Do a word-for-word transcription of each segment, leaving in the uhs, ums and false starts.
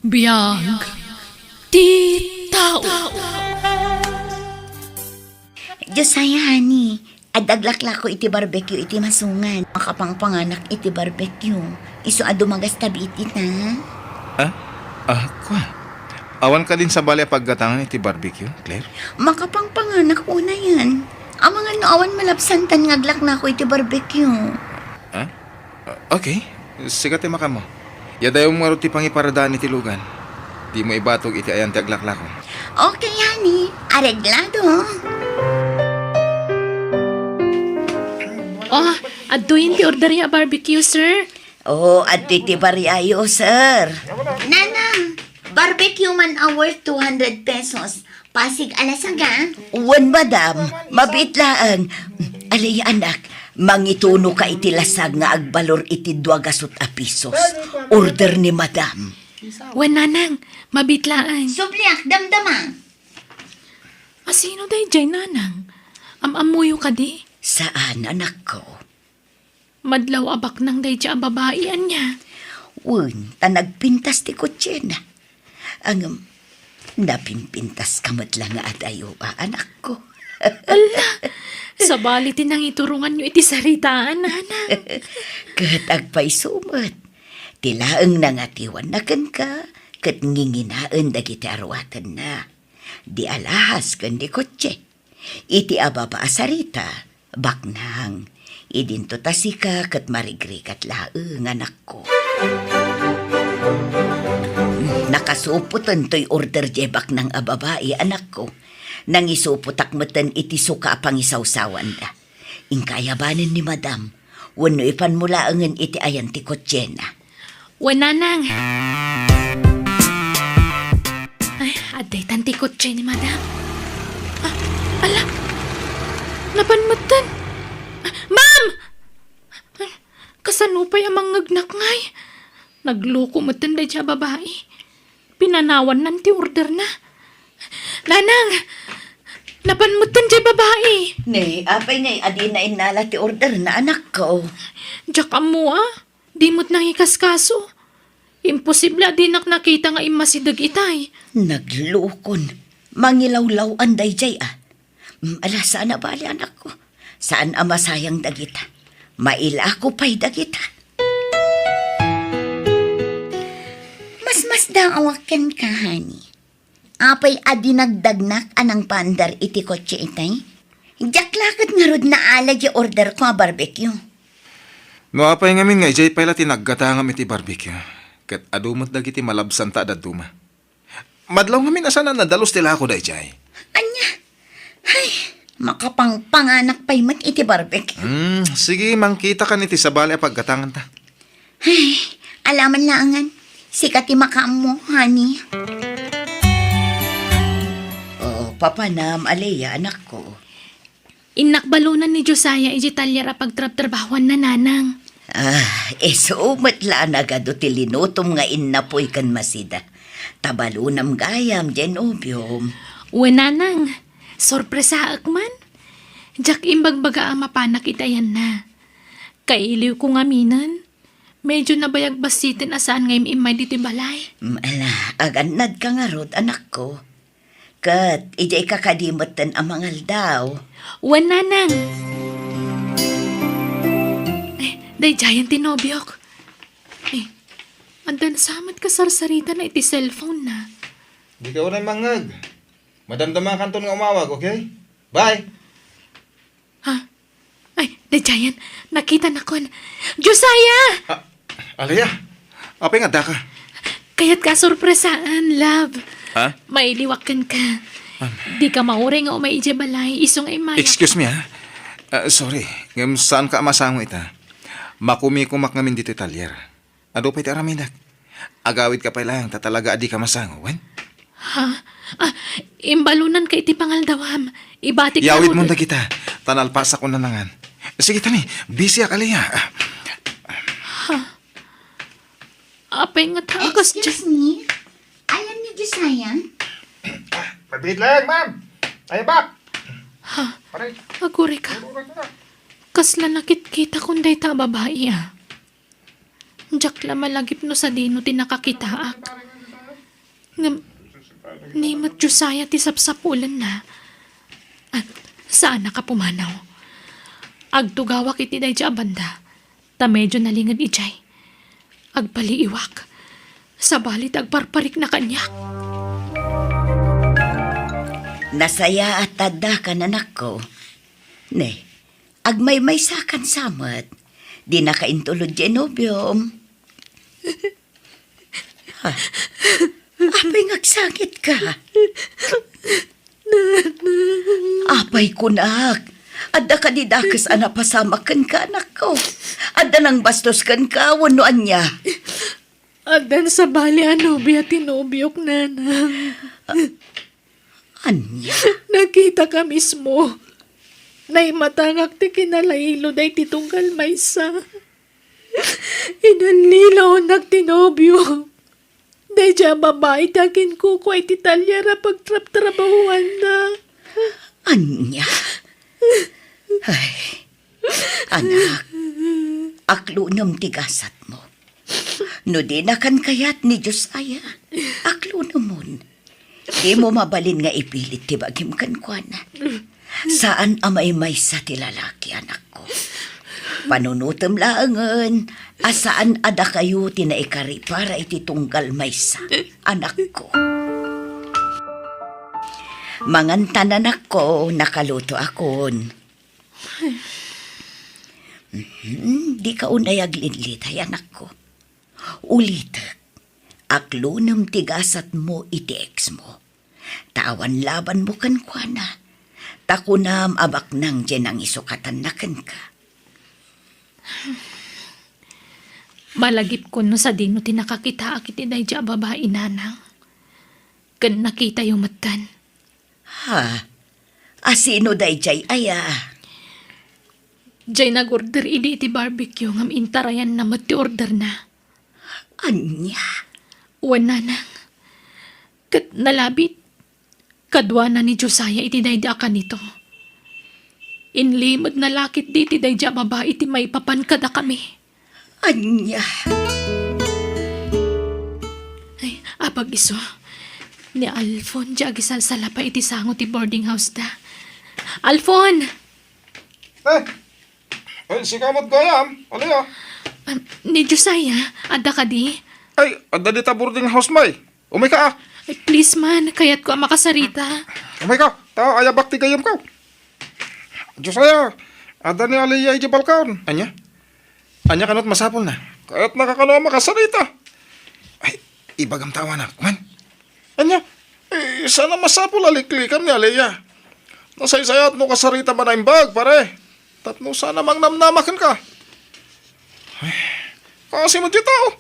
Biag ti tao. Josiah, honey, adda aglaklako iti barbecue iti masungan. Makapangpanganak iti barbecue. Isu a dumagastabi iti na. Ah? Ah, kua. Awan kadin sabali a paggatangan iti barbecue, Claire? Makapangpanganak unayen. Amangan no awan malabsantan nga aglaklako iti barbecue. Ah? Ah, okay. Sika ti makaammo. Yadayom ngarud ti pangiparadaan iti lugan. Dimo ibatog iti ayan ti aglaklako. Okay, honey. Areglado. Oh, adtoyen ti order ya barbecue, sir. Oh, adtoy ti bariayo, sir. Nanang, barbecue man a worth two hundred pesos. Pasig a lasaga? Wen, madam. Mabiit laeng. Alay, anak, mangitunoka iti lasag nga agbalor iti dua gasut a pisos. Order ni madam. Wen, nanang, mabiit laeng. Subliak, damdama. Asino daydiay, nanang? Am-ammoyo kadi? Saan, anakko. Madlaw a baknang daydiay a babai, ania? Wen, ta nagpintas ti kotsena. Ngem, napinpintaska met la nga adayo a, anakko. Ala, sabali ti nangituronganyo iti saritaan, nanang. Ket agpayso met. Ti laeng nangatiwanna kenka, ket nginginaen dagiti aruatenna. Di alahas ken di kotse. Iti ababa a sarita, baknang. Idinto ta sika ket marigrigat laeng, anakko. Nakasupoten toy order diay baknang a babai, anakko. Nangisupotak meten iti suka a pangisawsawanda. Inka ayabanen ni madam, wenno ipanmo laengen iti ayan ti kotsena. Wen, nanang. Ay, adda itan ti kotse ni madam. Ah, ala, napan metten. Ah, ma'am! Ah, kasano pay a mangngegnak ngay? Nagloko metten daydiay a babai. Pinanawannan ti orderna. Nanang! Napan metten diay babai! Ne, apay ngay a dina innala ti orderna, anakko? Diak ammo a. Di met nangikaskaso. Imposible a dinak nakita nga immasideg itay. Naglukon. Mangilawlaw-an daydiay a. Mm, ala, saan a bali, anakko. Saan a masayang dagita. Mailako pay dagita. Masmasdaawak kenka, honey. Apay a dinagdagnak a nangpaandar iti kotse itay? Diak la ket ngarud naala diay orderko a barbecue. No apay ngamin nga idiay pay la ti naggatangam iti barbecue, ket adu met dagiti malabsanta a dadduma. Madlaw ngamin a saan a nadalus ti lako daydiay. Ania? Ay, makapangpanganak pay met iti barbecue. Hmm, sige, mangkitakan iti sabali a paggatanganta. Ay, alaman laengen. Sika ti makaammo, honey. Oo, papanam, Alea, anakko. Innak balunan ni Josiah idiay talyer a pagtrabtrabahuanna, nanang. Ah, isu met la a nagadu ti linutom nga innapoy ken masida. Ta balunam gayam diay nobiom. Wen, nanang, sorpresaek man. Diak imbagbaga a mapanak iti ayanna. Kailiwko ngaminen. Medyo nabayag bassiten a saan nga im-immay ditoy balay. Mm, ala, agannadka ngarud, anakko. Ket idiayka kadi metten a mangaldaw. Wen, nanang. Eh, daydiayen ti nobiok. Eh, addan sa met kasarsaritana iti cellphone na. Dika unay mangngeg. Madamdamakanton nga umawag, okay? Bye! Ha? Ay, daydiayen, nakitanakon. Josiah! Ah, Alea, apay nga addaka? Kayatka a sorpresaan, love. Ha? Mailiwak kenka. Dika mauray nga umay idiay balay, isu nga immayak. Excuse me, ha? Ah, sorry, ngem saanka a masango ita. Makumikumak ngamin ditoy talyer. Adu pay ti aramidek. Agawidka pay laeng ta talaga a dika masango, wen? Ha? Ah, imbalunanka iti pangaldawam. Ibatik Yawidmon dagita, ta nalpasakon nanangan. Sige, tani, busyak, Alea. Ha? Apay nga takas Excuse me? Ayan ni Josiah? Mabiit laeng, ma'am. Ay, bak. Ha? Pare. Agurayka. Agurayka. Kasla nakitkitakon dayta a babai, ah. Diak la malagip no sadino ti nakakitaak. Ngem, ni met Josiah ti sapsapulenna. Ah, saanak a pumanaw. Agtugawak iti daydi a banda, ta medio nalinged idiay. Agpaliiwak. Sabali ti agparparikna kaniak. Nasayaat ta addakan, anakko. Ne, agmaymaysakan sa met. Dinaka intulod diay nobiom. Ha? Apay nga agsangitka? Apay kunak, adda kadi dakes a napasamak kenka, anakko? Adda nangbastos kenka wenno ania? Addan sabali a nobia ti nobiok, nanang. Ania? Nakitaka mismo. Naimatangak ti kinalailo daydi tunggal maysa. Inallilaonnak ti nobio. Daydiay a babai ti aginkukua iti talyer a pagtrabtrabahuanna. Ania? Ay, anak, aklunem ti gasatmo. No dinakan kayat ni Josiah, aklunemon. Dimo mabalin nga ipilit ti bagim kenkuana. Saan a maymaysa ti lalaki, anakko. Panunotem laengen a saan a dakayo ti naikari para iti tunggal maysa, anakko. Mangantan, anakko, nakalutoakon. Mhm, dika unay aglidlitay, anakko. Ulitek, aklunem ti gasatmo iti eksmo. Ta awan labanmo kenkuana. Ta kunam a baknang diay nangisukatanna kenka. Malagipkon no sadino ti nakakitaak iti daydiay a babai, nanang. Ken nakitayo metten. Ha? A sino daydiay aya? Diay nag-order idi iti barbecue ngem intarayanna met ti orderna. Ania? Wen, nanang. Ket nalabit, kaduana ni Josiah iti daydi a kanito. Inlimedna la ketdi iti daydi a babai ti maipapan kadakami. Ania? Ay, apag-isu. Ni Alfon, diay agisalsalapa iti sango ti boarding house da. Alfon! Eh, Ay, sika met gayam, Alea. Ah, ni Josiah, adda kadi? Ay, adda dita boarding house, may. Umayka, ah. Ay, please man, kayatko a makasarita. Umayka, ta ayabak ti gayamko. Josiah, adda ni Alea idiay balkon. Ania? Ania kano ti masapulna? Kayatnaka kano a makasarita. Ay, ibagam ta awanak, man. Ania? Eh, saan a masapul a liklikam ni Alea. Nasaysayaat no kasarita man a imbag, pare. Tapno saan a mangnamnama kenka. Ay, kasi met ti tao.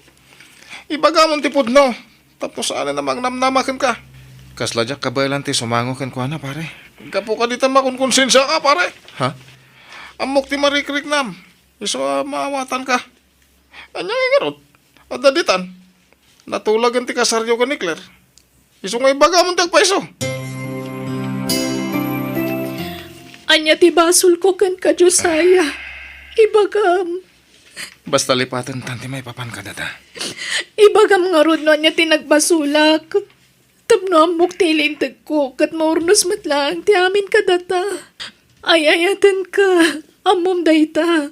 Ibagamon ti pudno. Tapno saan a mangnamnama kenka. Kasla diak kabaelan ti sumango kenkuana, pare. Gapu kadi ta makunkonsensiaka, pare. Ha? Ammok ti marikriknam. Isu a maawatanka. Ania ngay ngarud? Adda ditan? Natulagen ti kasaryo ken ni Claire. Isu nga ibagamon ti agpayso. Ania ti basolko kenka, Josiah? Ibagam. Basta lipatentan ti maipapan kadata. Ibagam ngarud no ania ti nagbasolak. Tapno ammok ti ilintegko, ket maurnos met laeng ti amin kadata. Ay-ayatenka, ammom dayta.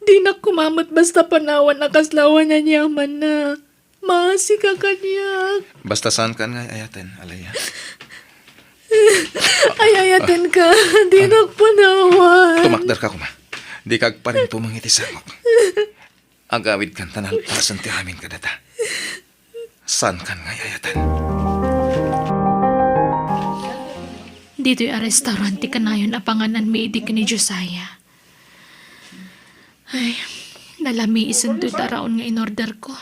Dinak koma met basta panawan a kasla awan aniamanna. Maasika kaniak. Basta saankan nga ay-ayaten, Alea. Ay-ayatenka, dinak panawan. Tumakderka koma. Dika agparintumeng iti sangok. Agawidkan ta nalpasen ti amin kadata. Saankan nga ay-ayaten. Ditoy a restaurant ti kanayon a pangananmi idi ken ni Josiah. Ay, nalamiisen toy taraon nga inorderko.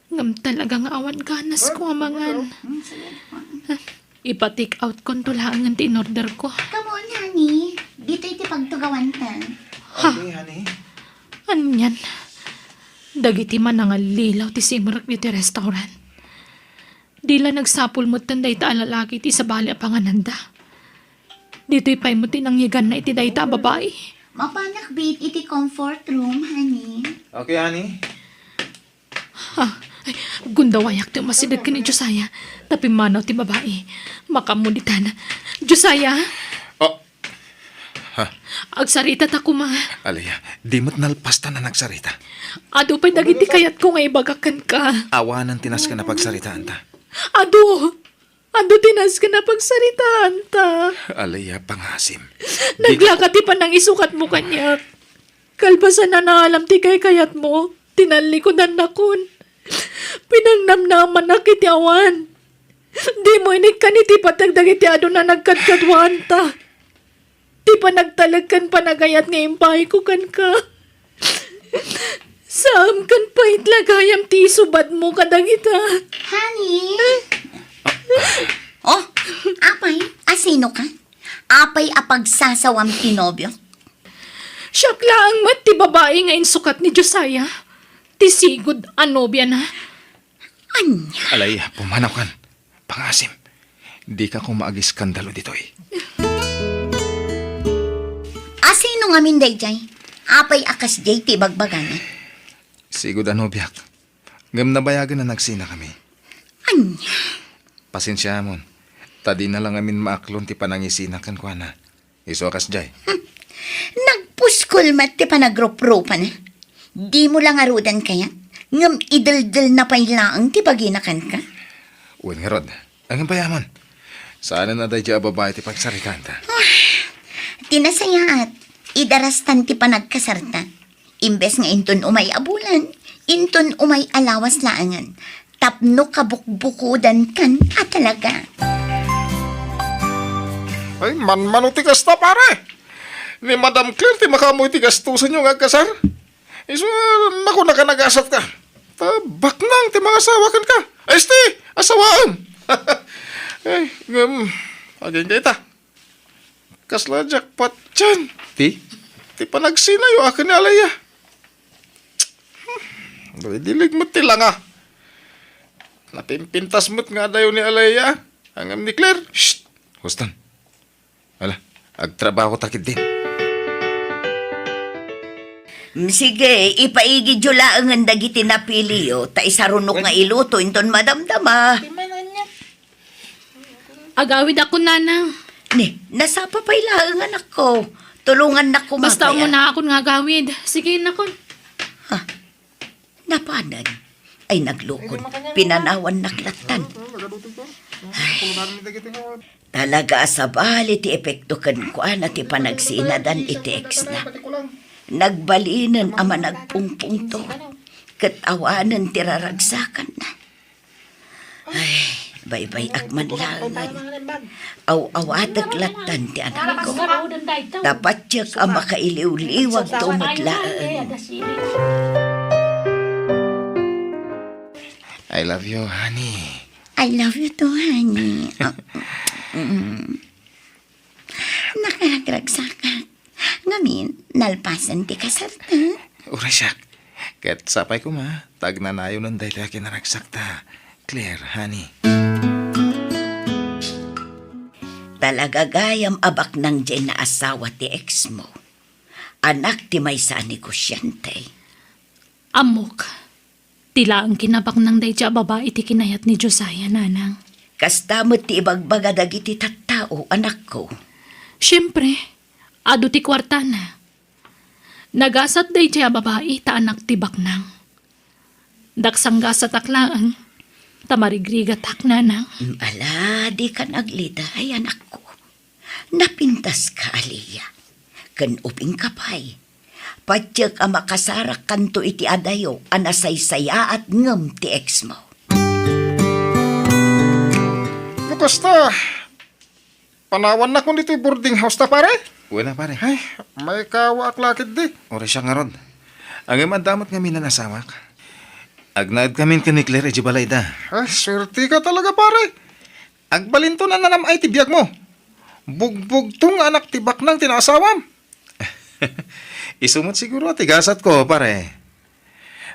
Ngem talaga nga awan ganasko a mangan. Ipa-take out konto laengen ti inorderko. Come on, honey. Ditoy ti pagtugawanta. Ha? Okay, honey. Anian? Dagiti manangallilaw ti simrek ditoy restaurant. Di la nagsapul metten dayta a lalaki ti sabali a pangananda. Ditoy pay met ti nangyiganna iti dayta a babai. Mapanak, babe, iti comfort room, honey. Okay, honey. Ha? Ay, Gundawayak ti umasideg ken ni Josiah, ta pimmanaw ti babai. Makaammo ditan. Josiah! Oh. Ha? Agsarita ta koma. Alea, di met nalpastan a nagsarita. Adu pay dagiti kayatko nga ibagak kenka. Awanen ti nasken a pagsaritaanta. Adu! Adu ti nasken a pagsaritaanta. Alea, pangasim. Naglaka ti panangisukatmo kaniak. Kalpasan a naalam ti kaykayatmo, tinallikudannakon. Pinangnamnamanak iti awan. Dimo inikkan iti pateg dagiti adu a nagkadkaduaanta. Ti panagtalek ken panagayat nga impayko kenka. Saan ken pay la gayam ti isubadmo kadagita. Honey? Oh, apay, asino ka? Apay a pagsasawam ti nobio? Siak laeng met ti babai nga insukat ni Josiah, ti sigud a nobiana. Ania? Alay, pumanaw kan. Pangasim, dika koma agiskandalo ditoy. Asino ngamin daydiay? Apay a kasdiay ti ibagbagana? Sigud a nobiak. Ngem nabayagen a nagsinakami. Ania? Pasensiamon, ta dina la ngamin maaklon ti panangisina kenkuana. Isu a kasdiay. Hmm. Nagpuskol met ti panagruprupana. Dimo la ngaruden kayat, ngem ideldelna pay laeng ti bagina kenka. Wen ngarud, angem pay amon. Saanen a daydiay a babai ti pagsaritaanta. Ah, ti nasayaat, idarastan ti panagkasarta. Imbes nga inton umay a bulan, inton umay a lawas laengen. Tapno kabukbukodankan a talaga. Ay, manmano ti kasta, pare. Ni Madam Claire ti makaammo iti gastosenyo nga agkasar. Isu, naku, nakanagasat ka. Ta baknang ti mangasawa kenka. Ay, esti, asawaem. Ay, ngem, agingga ita. Kasla diak patien. Ti? Ti panagsinayo a ken ni Alea. Hmm, dilig met ti langa. Napimpintas met nga adayo ni Alea. Ngem ni Claire. Shh! Huston. Ala, agtrabaho ta ketdin. Mm, sige, ipaigidyo laengen dagiti napiliyo, ta isarunok nga iluto inton madamdama. Agawidakon, nanang. Ni, nasapa pay laeng, anakko. Tulongannak koma. Basta kaya. Umunakon nga agawid. Sige, nakon. Ha? Napanen? Ay, naglukon. Pinanawannak lattan. Ay, talaga a sabali ti epekto kenkuana ti panagsinadan iti ex-na. Nagbalinen a managpungpungto, ket awanen ti raragsakanna. Ay, baybay-ak man laengen. Aw-awatek lattan ti anakko. Ta patiek a makailiwliwag to met laeng. I love you, honey. I love you too, honey. Ah, mm. Nakaragragsakak. Ngamin, nalpasen ti kasarta. Uray siak. Ket sapay koma, ta agnanayonen daytoy a kinaragsakta. Claire, honey. Talaga gayam a baknang diay naasawa ti ex mo. Anak ti maysa a negosyante. Ammok. Ti laeng kinabaknang daydiay a babai ti kinayat ni Josiah, nanang. Kasta met ti ibagbaga dagiti tattao, anakko. Siempre, adu ti kuartana. Nagasat daydiay a babai ta anak ti baknang. Daksanggasatak laeng, ta marigrigatak, nanang. Mm, ala, dikan agliday, anakko. Napintaska, Alea. Ken upingka pay. Patiek a makasarakkanto iti adayo a nasaysayaat ngem ti ex mo. No kasta, panawannakon ditoy boarding house ta, pare? Wen a, pare. Ay, maikawaak la ketdi. Uray siak ngarud. Ngem adda met ngamin nan asawak. Agnaedkamin ken ni Claire idiay balayda. Ay, suerteka talaga, pare. Agbalinto a nanam-ay ti biagmo. Bugbugto nga anak ti baknang ti naasawam. Isu met siguro ti gasatko, pare.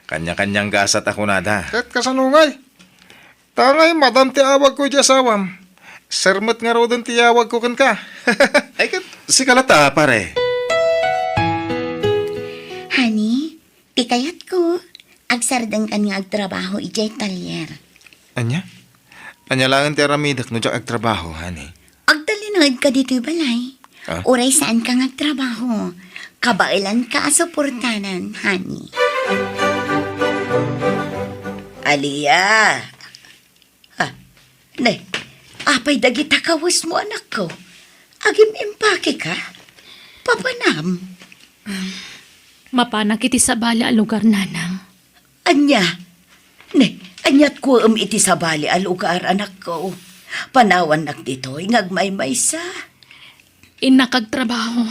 Kanya-kanyang gasat a kunada. Ket kasano ngay? Ta ngay, madam ti awagko idiay asawam. Sir met ngaruden ti yawagko kenka. Ay, ket sika latta, pare. Honey, ti kayatko, Agsardengkan nga agtrabaho idiay talyer. Ania? Ania laeng ti aramidek no diak agtrabaho, honey? Agtalinaedka ditoy balay. Ah? Uray saanka nga agtrabaho. Kabaelanka a suportanan, honey. Alia! Ah, ne, apay dagita kawesmo, anakko? Agim-impakeka? Papanam? Mapanak iti sabali a lugar, nanang. Ania? Ne, aniat kuem iti sabali a lugar, anakko? Panawannak ditoy nga agmaymaysa. Innak agtrabaho.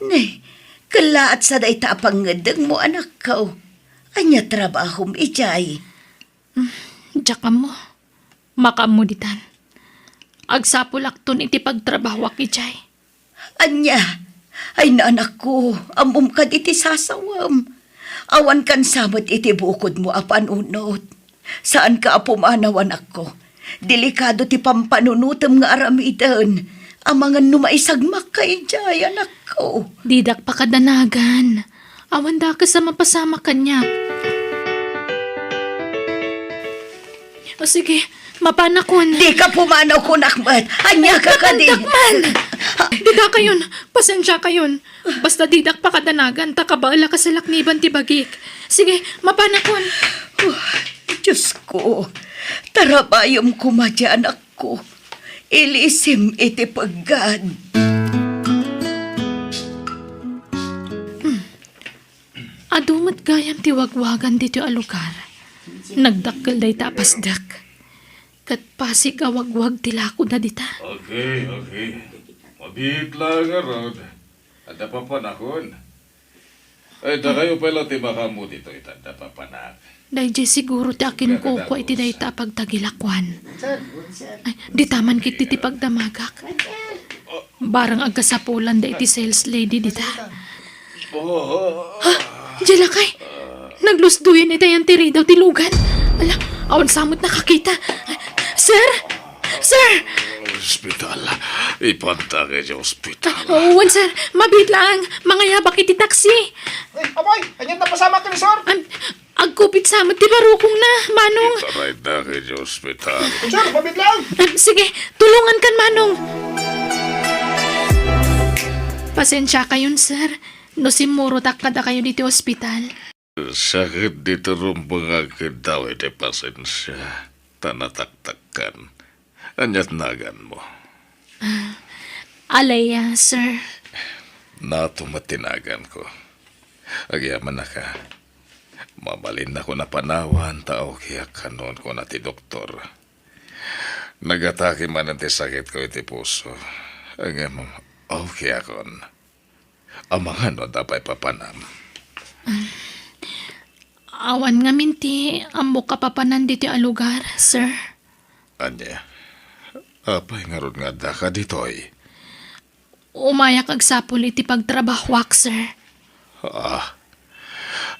Ne, kellaat sa dayta a pangngeddengmo, anakko. Ania trabahom idiay? Hmm, diak ammo. Makaammo ditan. Agsapulakton iti pagtrabahoak idiay. Ania? Ay, nanakko, ammom kadi ti sasawem. Awankan sa met iti bukodmo a panunot. Saanka a pumanaw, anakko. Delikado ti pampanunotem nga aramiden. Amangan no maisagmakka idiay, anakko. Didak pakadanagan. Awan dakes a mapasamak kaniak. O sige, mapanakon. Dika pumanaw kunak met. Ania ka kadi? Dakman! Didakayon, pasensiakayon. Basta didak pakadanagan, ta kabaelak a salakniban ti bagik. Sige, mapanakon. Oh, Diosko, tarabayem koma diay, anakko. Ilisim iti peggad. Hmm. Adu met gayam ti wagwagan ditoy a lugar. Nagdakkel dayta a pasdek. Ket pasig a wagwag ti lakoda dita. Okay, okay. Mabiit laeng ngarud. Adda papanakon. Ay, dakayo pay la ti makaammo ditoy, ta adda papanak. Daydiay siguro ti akinkukua iti dayta a pagtagilakuan. Ay, dita man ketdi ti pagdamagak. Barang agkasapulan da iti sales lady dita. Oh. Ha? Diay lakay? Naglusdoyen ita yan ti ridaw ti lugan. Ala, awan sa met nakakita. Sir? Sir! Ospital. Ipanta kay ospital. Wen, sir. Mabiit laeng. Mangayabak iti taksi. Ay, apay! Ania't napasamak ken ni sir? Am, agkupit sa met ti barukongna, Manong. Itarayda kay ospital. Sir, mabiit laeng. Am, sige, tulongankan, Manong. Pasensiakayon, sir, no simmurotak kadakayo ditoy ospital. Sakit ditoy rumbengak ket daway ti pasensia, ta nataktakkan. Ania't naganmo? Ah, Alea, sir. Nato met ti naganko. Agyamanak a, mabalinnakon a panawan ta okay-ak kanon, kuna ti doktor. Nagatake manen ti sakitko iti puso. Ngem okay-akon. Amangan no adda pay papanam. Ah, awan ngamin ti ammok a papanan ditoy a lugar, sir. Ania? Apay ngarud nga addaka ditoy? Umayak agsapul iti pagtrabahoak, sir. Ah,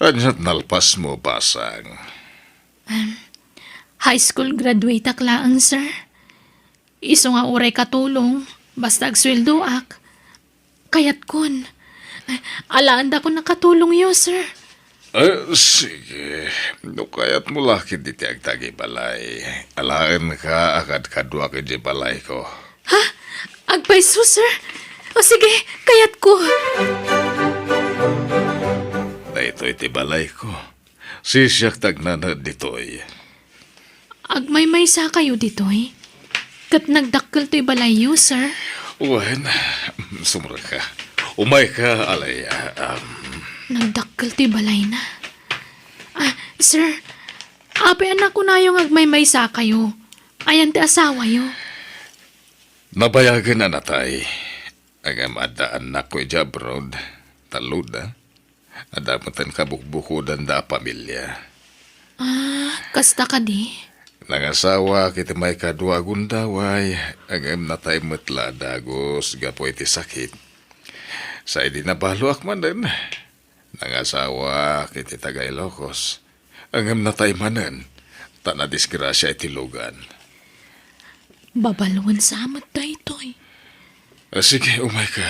ania't nalpasmo, basang? Em, high school graduate-ak laeng, sir. Isu nga uray katulong, basta agsueldoak, kayatkon. Alaendakon a katulongyo, sir. Eh, sige. No kayatmo la ketdi ti agtagibalay, alaenka a kadkaduak idiay balayko. Ha? Agpayso, sir? O sige, kayatko. Daytoy ti balayko. Sisiak ti agnanaed ditoy. Agmaymaysakayo ditoy? Ket nagdakkel toy balayyo, sir? Wen, sumrekka. Umayka, Alea. Am. Nagdakkel toy balayna. Ah, sir, apay a nakunayo nga agmaymaysakayo? Ayan ti asawayo? Nabayagen a natay. Ngem adda annakko idiay abroad. Talloda. Adda metten kabukbukodanda a pamilia. Ah, kasta kadi? Nangasawaak iti maikadua a gundaway, ngem natay met la a dagus gapu iti sakit. Sa idi nabaloak manen, nangasawaak iti taga-Ilocos, ngem natay manen, ta nadisgrasia iti lugan. Babaluen sa met daytoy. Ah, sige, umayka.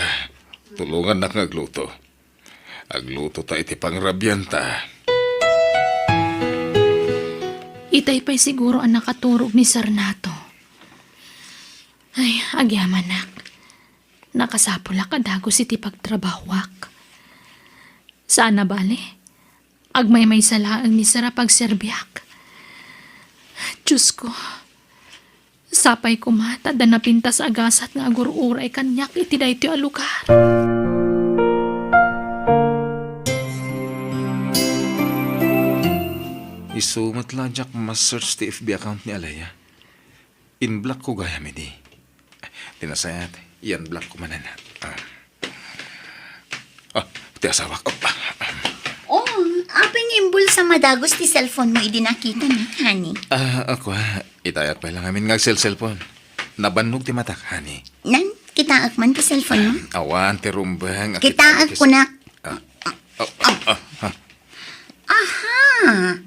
Tulongannak nga agluto. Agluto ta iti pangrabianta. Itay pay siguro a nakaturog ni Sarnato. Ay, agyamanak. Nakasapulak a dagus iti pagtrabahoak. Saan a bale, agmaymaysa laeng ni Sir a pagserbiak. Diosko, sapay koma ta adda napintas a gasat nga agur-uray kaniak iti daytoy a lugar. Isu met la diak ma-search ti F B account ni Alea. In-block ko gayam idi. Ti nasayaat, i-unblock ko manen. Ah. Ah, ti asawak. Ah, ah. Oh, apay nga imbulsam a dagus ti cellphone mo idi nakitanak, honey? Ah, ako, ah. Itayak pay lang amin nga agselselpon. Nabannog ti matak, honey. Nan, kitaek man ti cellphone mo? Awan, ti rumbeng. Kitaek, kunak. Ah, ah, ah, ah, ah. Aha!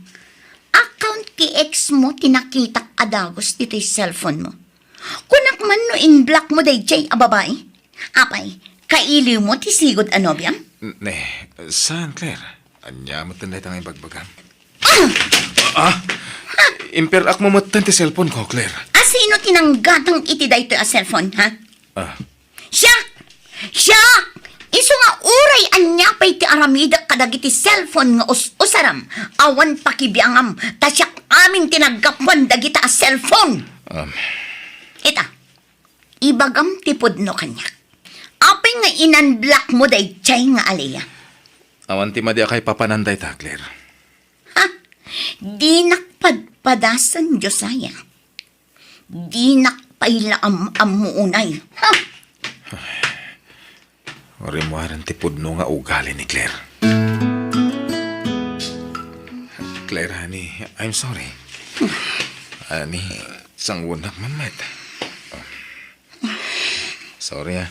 Account ti ex mo ti nakitak a dagus ditoy cellphone mo. Kunak man no in-block mo daydiay a babai. Apay, kailiw mo ti sigud a nobiam? N-, ne, saan, Claire? Ania met dayta nga ibagbagam? Ah! Ah! Imper-ak mo metten ti cellphone ko, Claire. A sino ti nanggatang iti daytoy a cellphone, ha? Ah. Siak! Siak! Isu nga uray ania pay ti aramidek kadagiti cellphone nga us-usaram, awan pakibiangam, ta siak amin ti naggapuan dagita a cellphone. Um. Ita, ibagam ti pudno kaniak. Apay nga in-unblock mo daydiay nga Alea? Awan ti madi a kaipapanan dayta, Claire. Ha? Dinak padpadasen, Josiah. Dinak pay la am-ammo unay. Ha? Rimmuaren ti pudno nga ugali ni Claire. Claire, honey, I'm sorry. Honey, sangunak man met. Sorry, ah.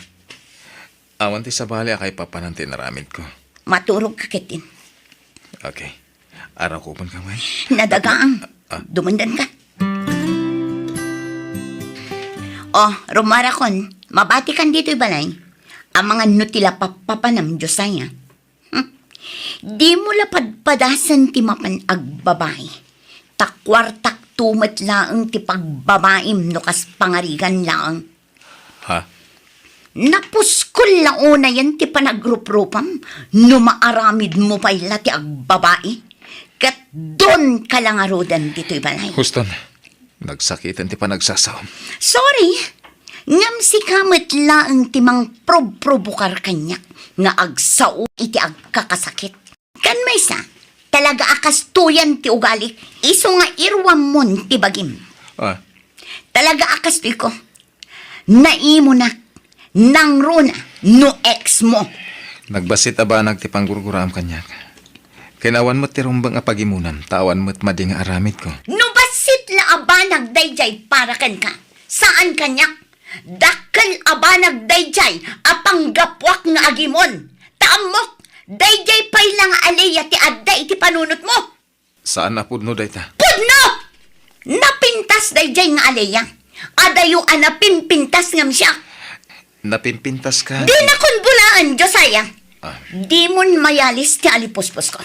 Awan ti sabali a kaipapanan ti inaramidko. Maturogka ketdin. Okay. Arakupenka man. Nadagaang. Ah. Dumandanka. Oh, rummuarakon, mabatikan ditoy balay. Amangan no ti la pappapanam, Josiah. Hmm. Dimo la padpadasen ti mapan agbabai. Ta kuartakto met laeng ti pagbabaim no kas pangarigan laeng. Ha? Napuskol la unayen ti panagruprupam no maaramidmo pay la ti agbabai. Ket donka la ngaruden ditoy balay. Houston, nagsakiten ti panagsasaom. Sorry, ngem sika met laeng ti mangprobprobokar kaniak nga agsao iti agkakasakit. Ken maysa, talaga a kastoyan ti ugalik, isu nga iruammon ti bagim. Ah. Talaga a kastoyko. Naimonak, nangruna, no ex mo. Nagbassit a banag ti panggurguraam kaniak. Ken awan met ti rumbeng a pagimonam, ta awan met madi nga aramidko. No bassit la a banag daydiay para kenka, saan kaniak. Dakkel a banag daydiay a panggapuak nga agimon. Ta ammok, daydiay pay la nga Alea ti adda iti panunotmo. Saan a pudno dayta. Pudno! Napintas daydiay nga Alea. Adayo a napimpintas ngem siak. Napimpintaska. Dinakon bulaen, Josiah. Ah. Dimon mayalis ti alipusposko.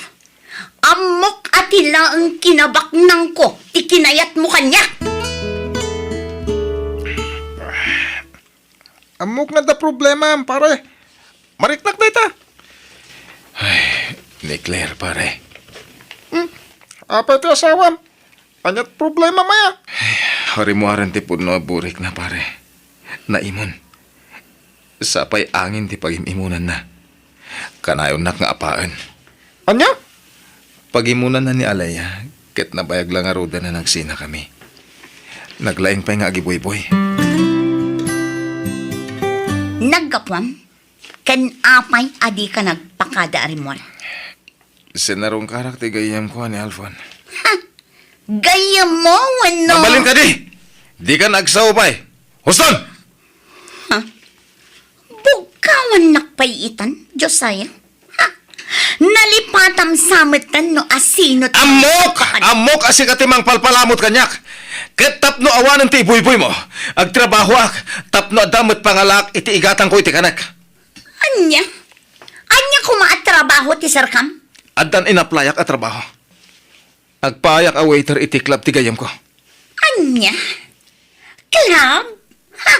Ammok a ti laeng kinabaknangko ti kinayatmo kaniak. Ammok nga adda problema, pare. Mariknak dayta. Ay, ni Claire, pare. Hmm? Apay ti asawam? Aniat problema, maya? Ay, rimmuaren ti pudno a burikna, pare. Naimon. Sapay angin ti pagim-imonanna. Kanayonnak nga apaen. Ania? Pagimonanna ni Alea, ket nabayag la ngaruden a nagsinakami. Naglaing pay nga agibuyboy. Naggapuam? Ken apay a dika nagpakada a rimmuar? Sinarungkarak ti gayyemko, ni Alfon. Ha? Gayyemmo wenno? Mabalin kadi! Dika agsao pay! Houston! Ha? Bugkawannak pay itan, Josiah? Ha? Nalipatam sa metten no asino ti Ammok! Ammok a sika ti mangpalpalamut kaniak! Ket tapno awanen ti ibuyboymo, agtrabahoak tapno adda met pangalaak iti igatangko iti kanek. Ania? Ania koma a trabaho ti serkam? Addan inaplayak a trabaho. Agpaayak a waiter iti club ti gayyemko. Ania? Club? Ha!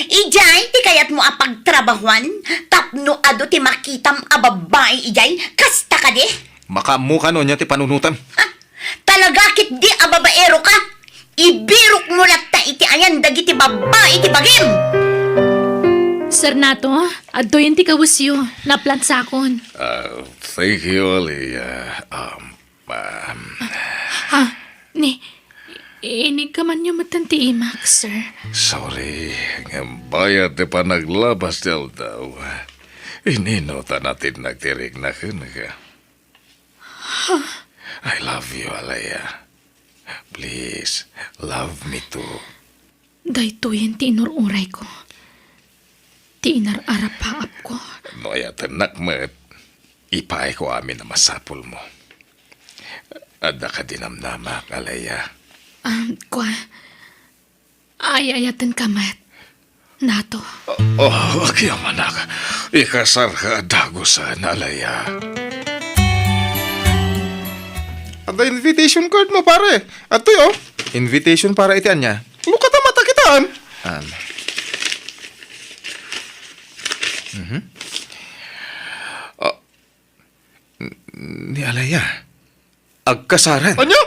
Idiay ti kayatmo a pagtrabahuan tapno adu ti makitam a babbai idiay? Kasta kadi? Makaammoka no ania ti panunotem. Ha? Talaga ketdi a babaero ka? Ibirokmo latta iti ayan dagiti babbai ti bagim! Sir Nato, adtoyen ti kawesyo. Naplansakon. Ah, thank you, Alea. Um, um, Ha? Ni, inigkamanyo metten ti imak, sir. Sorry, ngem bayat ti panaglabas ti aldaw. Inino ta nated nagtirikna kenka? I love you, Alea. Please, love me too. Daytoyen ti inur-urayko. Ti inar-arapaapko. No ayatennak met, ipaayko amin a masapulmo. Adda kadi namnamak, Alea? Ah, kua, ay-ayatenka met. Nato. Oh, agyamanak. Ikasarka a dagusen, Alea. Adda invitation card mo, pare. Adtoy, oh. Invitation para iti ania? Lukata matakitaan. Um. Mhm. Ah, N-, ni Alea, agkasaren. Ania?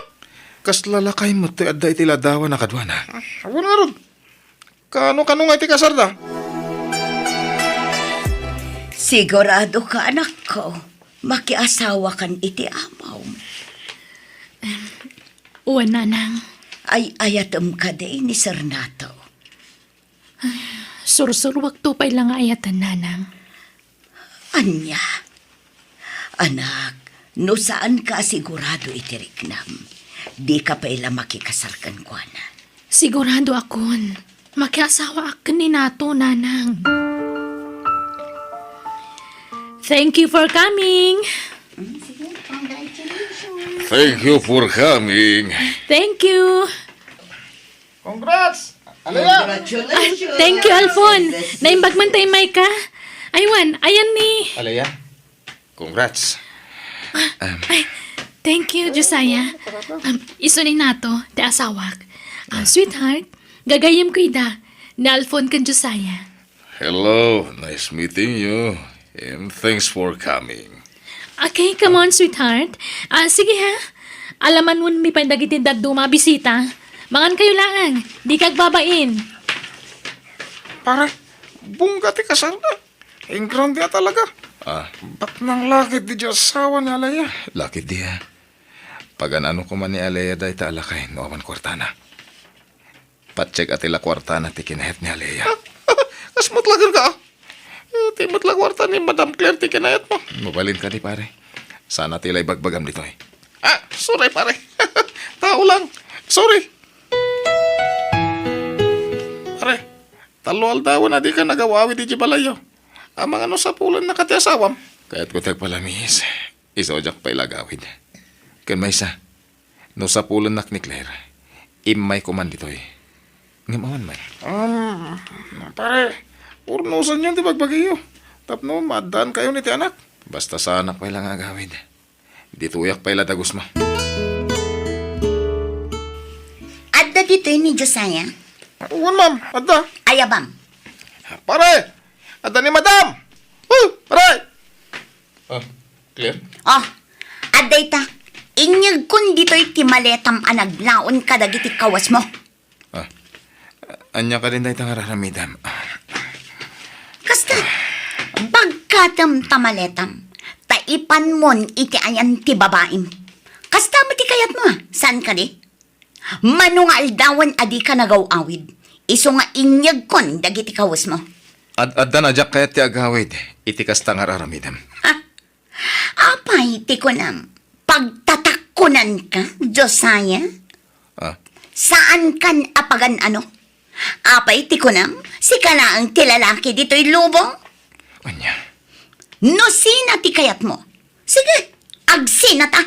Kasla lakay met ti adda iti ladawan a kaduana. Ah, awan ngarud. Kano-kano nga iti kasarda? Sigurado ka, anakko, makiasawakan iti amom. Em, wen, nanang. Ay-ayatem kadi ni Sir Nato? Sursuruakto pay la nga ayaten, nanang. Ania? Anak, no saanka a sigurado iti riknam, dika pay la makikasar kenkuana. Siguradoakon. Makiasawaak ken ni Nato, nanang. Thank you for coming. Thank you for coming. Thank you. Congrats! Alea! Ah, thank you, Alfon. Naimbag man ta immay ka. Aywan, ayan ni Alea, congrats. Ah, ay, thank you, Josiah. Um, isu ni Nato, ti asawak. Ah, sweetheart, gagayyemko ida, ni Alfon ken Josiah. Hello, nice meeting you. And thanks for coming. Okay, come on, sweetheart. Ah, sige ha. Alamanonmi pay dagiti dadduma a bisita. Mangankayo laeng. Dika agbabain. Pare, bongga ti kasarda. Ingrande a talaga. Ah. Bat nang lakit di asawa ni Alea. Lakit di, ah. Pagan-ano koma ni Alea dayta a lakay no awan kuartana. Patsekna ti la kuartana ti kinayat ni Alea. Kas met la kenka, ah. Eh, ti met la kuarta ni Madam Claire ti kinayatmo. Mabalin kadi, pare. Sana ti la ibagbagam ditoy. Ah, sorry, pare. Tao lang. Sorry. Pare, tallo aldawen a dika nagaw-awid idiay balayyo. Amangan no sapulennaka ti asawam. Kayatko ti agpalamiis. Isu a diak pay la agawid. Ken maysa, no sapulennak ni Claire, immayko man ditoy. Ngem awan met. Um, pare, urnosanyon ti bagbagiyo tapno maaddaankayon iti anak. Basta saanak pay la nga agawid. Ditoyak pay la dagusmo. Adda ditoy ni Josiah? Wen, ma'am. Adda. Ayabam. Pare! Adda ni Madam! Oh, pare! Ah, Claire? Oh, adda ita. Inyegkon ditoy ti maletam a naglaon kadagiti kawasmo. Ah, ania kadin dayta nga ar-aramidem? Kasta, bagkatem ta maletam, ta ipanmon iti ayan ti babaim. Kasta met ti kayatmo, a? Saan kadi? Mano nga aldawen a dika nagaw-awid, isu nga inyegkon dagiti kawesmo. Ad-addan a diak kayat ti agawid iti kasta nga ar-aramidem. Ha? Apay ti kunam, pagtatakkunanka, Josiah? Ah? Saankan a pagan-ano? Apay ti kunam, sika laeng ti lalaki ditoy lubong? Ania? No sina ti kayatmo, sige, agsinata.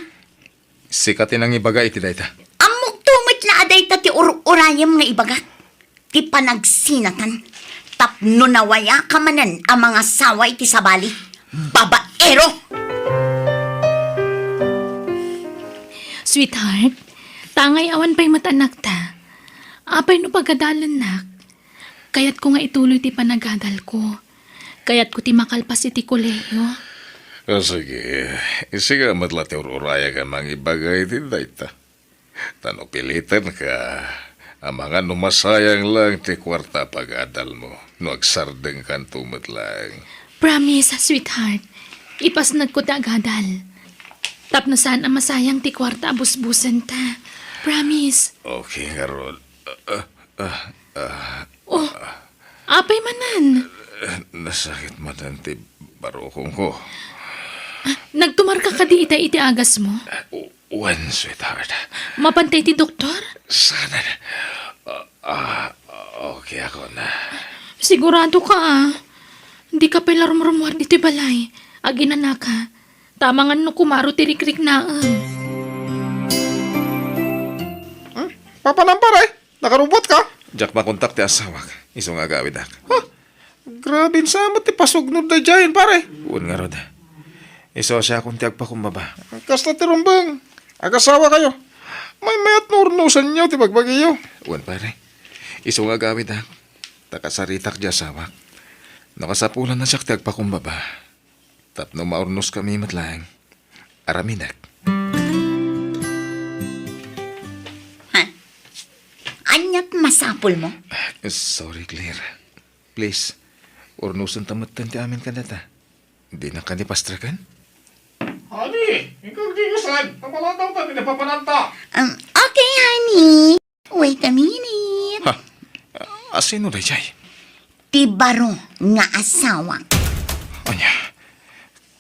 Sika ti nangibaga iti dayta. Ammokto met la a dayta ti ur-urayem nga ibagak. Ti panagsinatan tapno nawayaka manen a mangasawa iti sabali. Babaero! Sweetheart, tangay awan pay met anakta. Apay no pagadalennak? Kayatko nga ituloy ti panagadalko. Kayatko ti makalpas iti kolehiyo. Ah, sige. Sika met la ti ur-urayag a mangibaga iti dayta. Ta no pilitenka, amangan no masayang lang ti kuarta a pagadalmo no agsardengkanto met laeng. Promise, sweetheart. Ipasnekko ti agadal. Tapno saan a masayang ti kuarta a busbusenta. Promise. Okay, ngarud. Ah, ah, ah. Oh, apay manen? Nasakit manen ti barukongko. Ah, nagtumarka kadi ita iti agasmo? Wen, sweetheart. Mapantay ti doktor? Saan? Ah, ah, okay ako na. Sigurado ka, ah. Di ka pay la rumrumuar ditoy balay. Aginanaka. Ta amangan no kumaro ti rikriknaem. Hmm? Papanam, pare? Nakarubuat ka? Diak makontak ti asawak. Isu nga agawidak. Ha? Grabe sa met ti pasugnod daydiayen, pare. Wen ngarud. Isu a siakon ti agpakumbaba. Kasta ti rumbeng. Agasawa kayo. Maymayat no urnosenyo ti bagbagiyo. Wen, pare. Isu nga agawidak. Ta kasaritak ti asawak. No kasapulan a siak ti agpakumbaba. Tapno maurnoskami met laeng. Aramidek. Ha? Ania ti masapulmo? Sorry, Claire. Please, urnosenta metten ti amin kadata. Dinak kadi pastreken? Honey, inka agdigisan. Papalatawta ti napapananta. Um, okay, honey. Wait a minute. Ha? Asino daydiay? Ti baro nga asawak. Ania?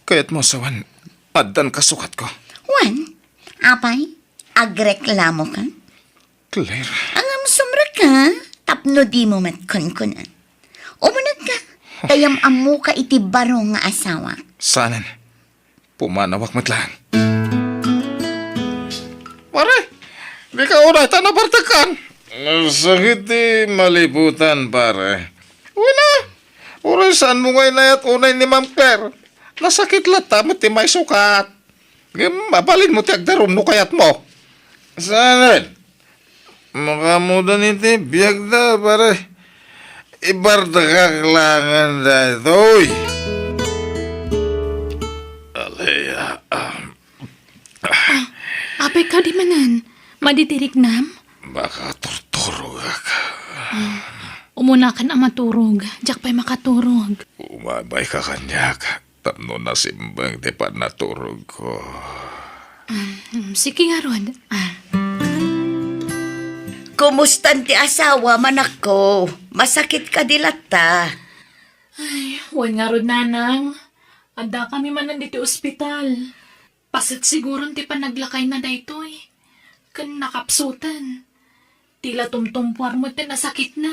Kayatmo a sawen, addan kasukatko? Wen, apay, agreklamoka? Claire. Ngem sumrekka, tapno dimo met kunkunen. Umunegka, ta yam-ammoka iti baro nga asawak. Saanen? Pumanawak met laeng. Pare, dika unay ta nabartekkan. Sakit ti malibutan, pare. Wen a, uray saanmo nga inayat unay ni Ma'am Claire. Nasakit latta met ti maisukat. Ngem mabalinmo ti agdarum no kayatmo. Saanen? Makaammoda iti biagda, pare. Ibartekak laengen daytoy. Alea, ah. Ah, apay kadi manen? Madi ti riknam? Makaturturogak. Ah, umunakan a maturog. Diak pay makaturog. Umayka kaniak. Tapno nasimbeng ti pannaturogko. Mm, sige ngarud. Ah. Kumustan ti asawam, anakko? Masakit kadi latta? Ay, wen ngarud, nanang. Addakami manen ditoy ospital. Paset siguron ti panaglakayna daytoy. Ken nakapsutan. Ti la tumtumpuar met ti nasakitna.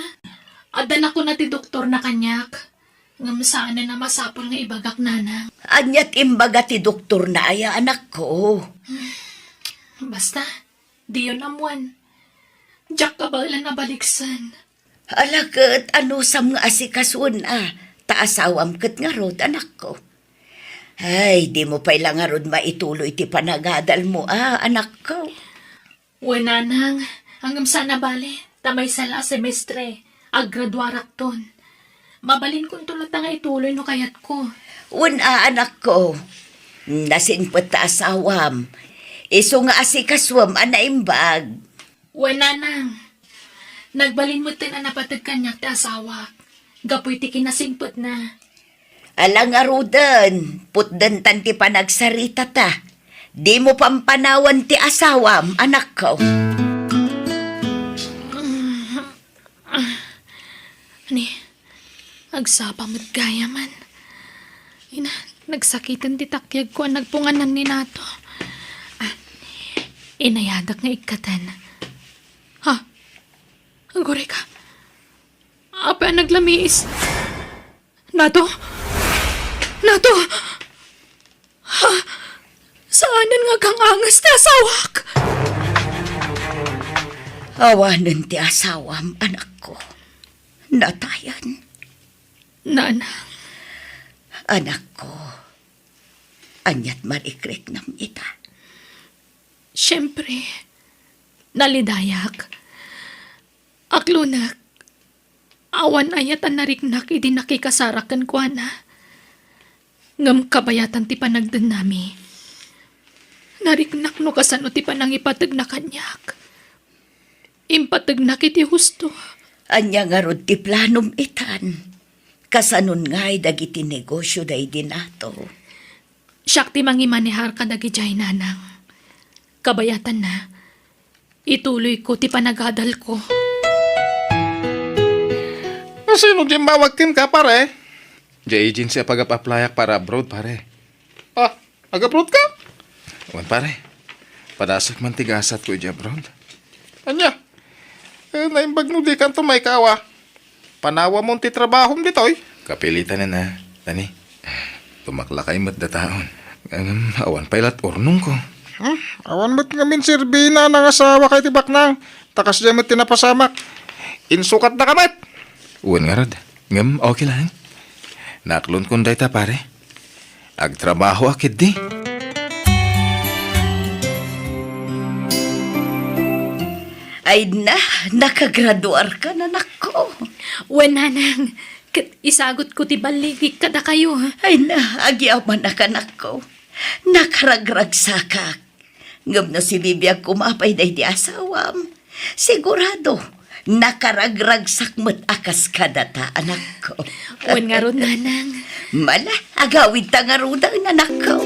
Adda nakuna ti doktorna kaniak. Ngem saanen a masapul nga ibagak, nanang. Ania ti imbaga ti doktorna aya, anakko? Basta, diyon ammoen. Diak kabaelan a baliksen. Ala ket, anusam nga asikasuen a, ta asawam ket ngarud, anakko. Ay, dimo pay la ngarud maituloy ti panagadalmo a, anakko. Wen, nanang, ngem saan a bale, ta maysa la a semestre, aggraduarakton. Mabalinkonto latta nga ituloy no kayatko. Wen a, anakko. Nasingpet ta asawam. Isu nga asikasuem a naimbag. Wen, nanang. Nagbalin metten a napateg kaniak ti asawak. Gapu iti kinasingpetna. Ala ngaruden, putdentan ti panagsaritata. Dimo pampanawan ti asawam, anakko. Ni, agsapa met gayamen. Ina, nagsakiten ti takyagko a nagpunganan ni Nato. Ah, inayadak nga ikkaten. Ha? Aguray ka. Apay a naglamiis? Nato? Nato? Ha? Saanen nga agang-anges ti asawak? Awanen ti asawam, anakko. Natayen. Nanang. Anakko, aniat marikriknam ita? Siempre, nalidayak. Aklonek, awan aya a nariknak idi nakikasarak kenkuana. Ngem kabayatan ti panagdennami. Nariknak no kasano ti panangipategna kaniak. Impategnak iti husto. Ania ngarud ti planom itan? Kasanon ngay dagiti negosio daydi nato? Siak ti mangimanehar kadagijay, nanang. Kabayatanna, ituloyko ti panagadalko. Sino ti immawag kenka, pare? Diay agency a pagap-applyak para abroad, pare. Ah, ag-abroad ka? Wen, pare. Padasek man ti gasatko idiay abroad. Ania? Eh, naimbag no dikanto maikaawa. Panawamon ti trabahom ditoy. Kapilitanen a, Dani. Tumaklakay met dataon. Ngem awan pay lat urnongko. Hmm? Awan met ngamin serbi ni nanang a asawak iti baknang. Ta kasdiay met ti napasamak. Insukatdaka met. Wen ngarud. Ngem okay lang. Naklonkon dayta, pare. Agtrabahoak ketdi. Ay na, nakagraduarka, anakko. Wen, nanang, ket isagutko ti balligik kadakayo. Ay na, agyamanak, anakko. Nakaragragsakak. Ngem no sibibiag koma pay daydi asawam, sigurado, nakaragragsak met a kas kadata, anakko. Wen ngarud, nanang. Mala, agawidta ngaruden, anakko.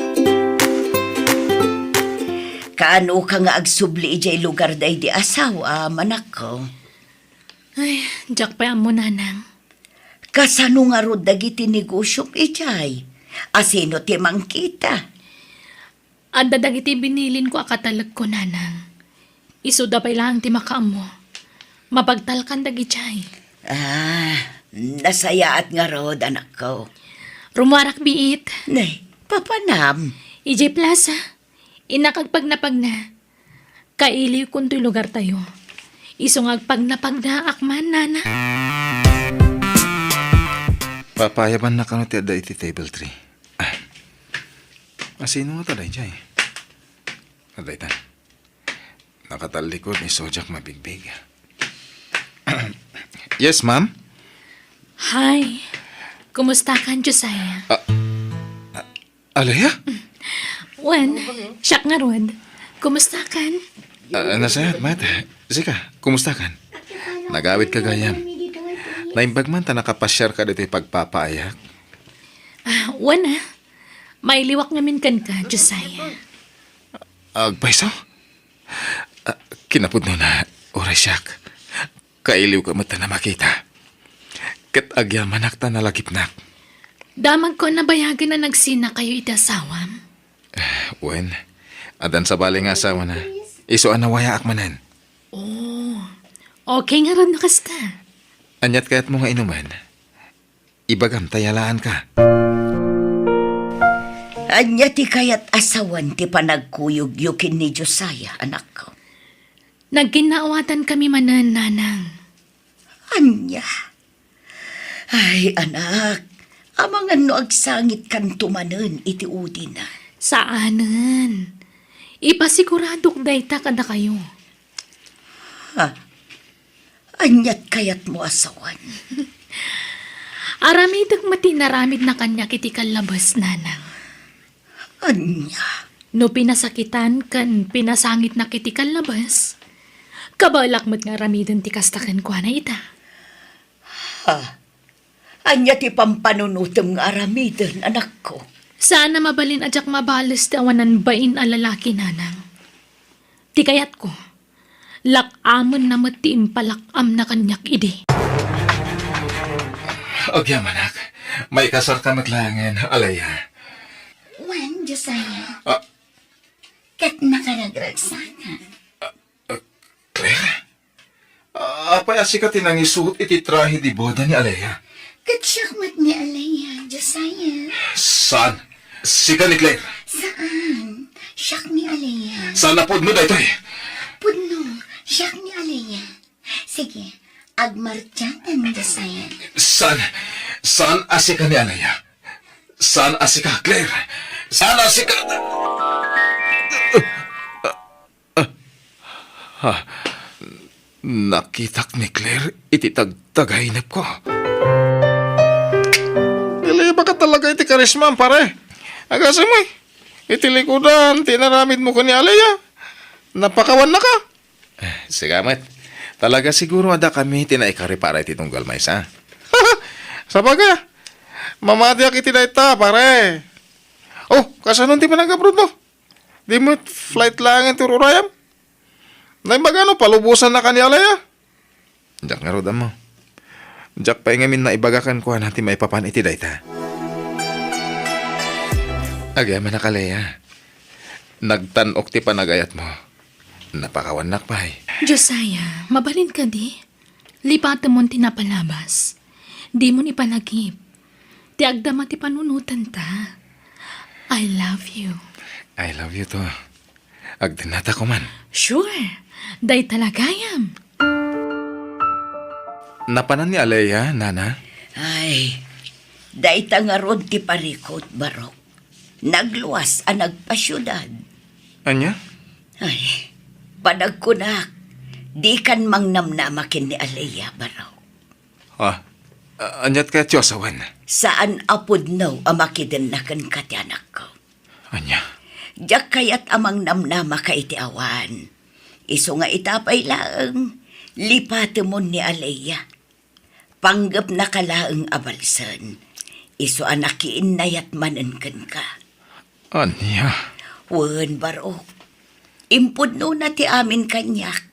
Kaanoka nga agsubli idiay lugar daydi asawam, anakko? Ay, diak pay ammo, nanang. Kasano ngarud dagiti negosiom idiay? Asino ti mangkita? Adda dagiti binilinko a katalekko, nanang. Isuda pay laeng ti makaammo. Mapagtalkan dagidiay. Ah, nasayaat ngarud, anakko. Rummuarak biit. Nay, papanam? Idiay plaza. Innak agpagnapagna. Kailiwkon toy lugartayo. Isu nga agpagnapagnaak man, nana. Papayabanna kano ti adda iti table three? Ah. Asino ngata daydiay? Adda ita. Nakatallikod ni Sojak mabigbig. Yes, ma'am? Hi. Kumustakan, Josiah? Ah, ah, Alea? Wen, siak ngarud. Kumustakan? Ah, nasayaat met. Sika, kumustakan? Nagawid ka gayam. Naimbag man ta nakapasiarka ditoy pagpapaayak. Ah, wen a. Mailiwak ngamin kenka, Josiah. Agpayso? Ah, kinapudnona, uray siak. Kailiwko met ta makita. Ket agyamanak ta nalagipnak. Damagko a nabayagen a nagsinakayo iti asawam. Wen, addan sabali nga asawana. Isu a nawayaak manen. Oh, okay ngarud no kasta. Aniat kayatmo nga inumen? Ibagam ta yalaanka. Ania ti kayat a sawen ti panagkuyogyo ken ni Josiah, anakko? Nagkinnaawatankami manen, nanang. Ania? Ay, anak, amangan no agsangitkanto manen iti udina. Saanen. Ipasiguradok dayta kadakayo. Ha? Aniat kayatmo a sawen? Aramidek met ti inaramidna kaniak iti kallabes, nanang. Ania? No pinasakitan ken pinasangitnak iti kallabes, kabaelak met nga aramiden ti kasta kenkuana ita. Ha? Ania ti pampanunotem nga aramiden, anakko? Saan a mabalin a diak mabales ti awanan bain a lalaki, nanang. Ti kayatko, lak-amenna met ti impalak-amna kaniak idi. Agyamanak, maikasarka met laengen, Alea. Wen, Josiah. Ah. Ket nakaragragsaka. Ah, Claire? Apay a sika ti nangisuot iti trahe de boda ni Alea? Ket siak met ni Alea, Josiah. Saan? Sika ni Claire? Saan. Siak ni Alea. Saan a pudno daytoy? Pudno, siak ni Alea. Sige, agmartiatan, Josiah. Saan? Saan a sika ni Alea? Saan a sika, Claire? Saan a sika? Ha? Nakitak ni Claire iti tagtagainepko. Nalibak talaga iti karismam, pare. Agasem, eh. Iti likudan, ti inaramidmo ken ni Alea. Napakawannaka. Eh, sigamet. Talaga siguro adda kami ti naikari para iti tunggal maysa. Sabagay, mamatiak iti dayta, pare. Oh, kasano ti panag-abroad mo? Di met flight laengen ti ururayam? Naimbagano, palubosannaka ni Alea? Diak ngarud ammo. Diak pay ngamin naibaga kenkuana ti maipapan iti dayta. Agyamanak, Alea. Nagtan-ok ti panagayatmo. Napakawannak pay. Josiah, mabalin kadi? Lipatemon ti napalabas. Dimon ipalagip. Ti agdama ti panunotanta. I love you. I love you too. Agdennata koman. Sure. Dayta la gayam. Napanan ni Alea, nana? Ay, dayta ngarud ti parikut, Barok. Nagluas a nagpasiudad. Ania? Ay, panagkunak, dikan mangnamnama ken ni Alea, Barok. Ah, a-, aniat kayat ti asawen? Saan a pudno a makidenna kenka ti anakko. Ania? Diak kayat a mangnamnamaka iti awan. Isu nga ita pay laeng, lipatemon ni Alea. Panggepnaka laeng a balsen, isu a nakiinnayat manen kenka. Ania? Wen, Barok. Impudnona ti amin kaniak.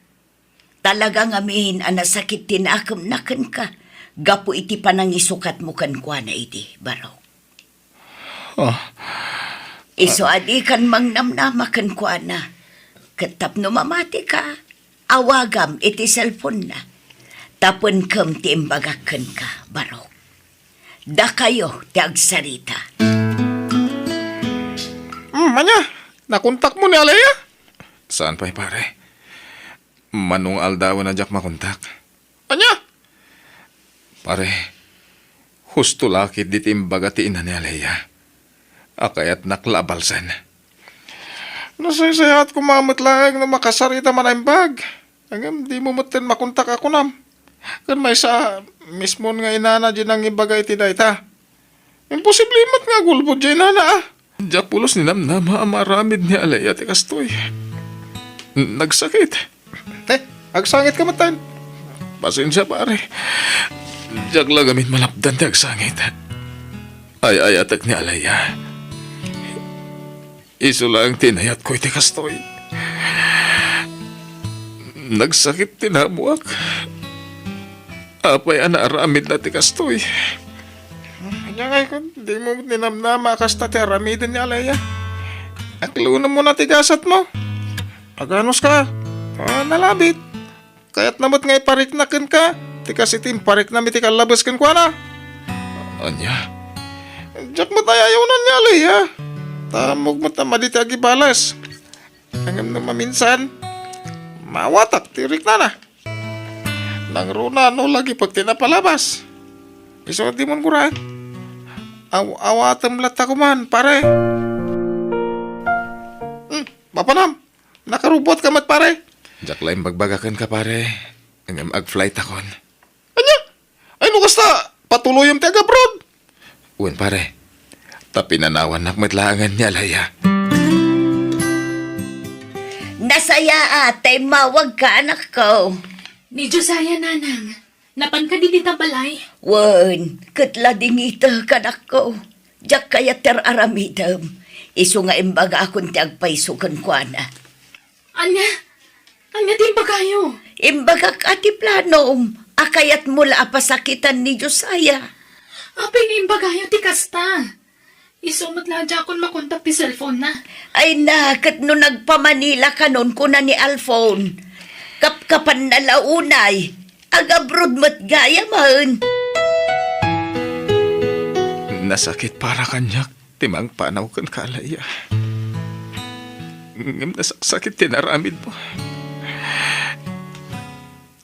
Talaga ngamin a nasakit ti nakemna kenka gapu iti panangisukatmo kenkuana idi, Barok. Ah. Isu a dikan mangnamnama kenkuana. Ket tapno mamatika, awagam iti cellphone-na. Tapenkem ti imbagak kenka, Barok. Dakayo ti agsarita. Hmm, ania? Nakontakmo ni Alea? Saan pay, pare. Mano nga aldawen a diak makontak. Ania? Pare, husto la ketdi ti imbaga ti ina ni Alea a kayatnak la a balsen. Nasaysayaat koma met laeng no makasarita man a imbag. Ngem dimo metten makontak a kunam. Ken maysa, mismon nga inana diay nangibaga iti dayta. Imposible met nga agulbod diay inana, a. Diak pulos ninamnama a maaramid ni Alea ti kastoy. Nagsakit. Eh, agsangitka metten. Pasensia, pare. Diak la ngamin malapdan ti agsangit. Ay-ayatek ni Alea. Isu laeng ti inayatko iti kastoy. Nagsakit ti namoak. Apay a naaramidna ti kastoy? Ania ngay kun, dimo ninamnama a kasta ti aramiden ni Alea? Aklunem mo na ti gasatmo. Aganuska. Ah, nalabit. Kayatna met nga iparikna kenka ti kas iti impariknam iti kallabes kenkuana. Ania? Diak met ayayawnan ni Alea. Ta ammok met a madi ti agibales. Ngem no maminsan, maawatak ti riknana. Nangruna no lagipek ti napalabas. Isu a dimon guraen. Aw-, awatem latta koman, pare. Hmm, mapanam. Nakarubuatka met, pare. Diak la imbagbaga kenka, pare. Ngem ag-flightakon. Ania? Ay, no kasta, patuloyem ti ag-abroad? Wen, pare. Ta pinanawannak met laengen ni Alea. Nasayaat ta immawagka, anakko. Ni Josiah, nanang. Napan kadi dita balay? Wen, ket la dingitek, anakko. Diak kayat ti ar-aramidem. Isu nga imbagakon ti agpayso kenkuana. Ania? Ania ti imbagayo? Imbagak a ti planom a kayatmo la a pasakitan ni Josiah. Apay nga imbagayo ti kasta? Isu met la a diakon makontak ti cellphone-na. Ay na, ket no nagpa-Manila kanon, kuna ni Alfon, kapkapanna la unay. Ag-abroad met gayamen. Nasakit para kaniak ti mangpanaw kenka, Alea. Ngem nasaksakit ti inaramidmo.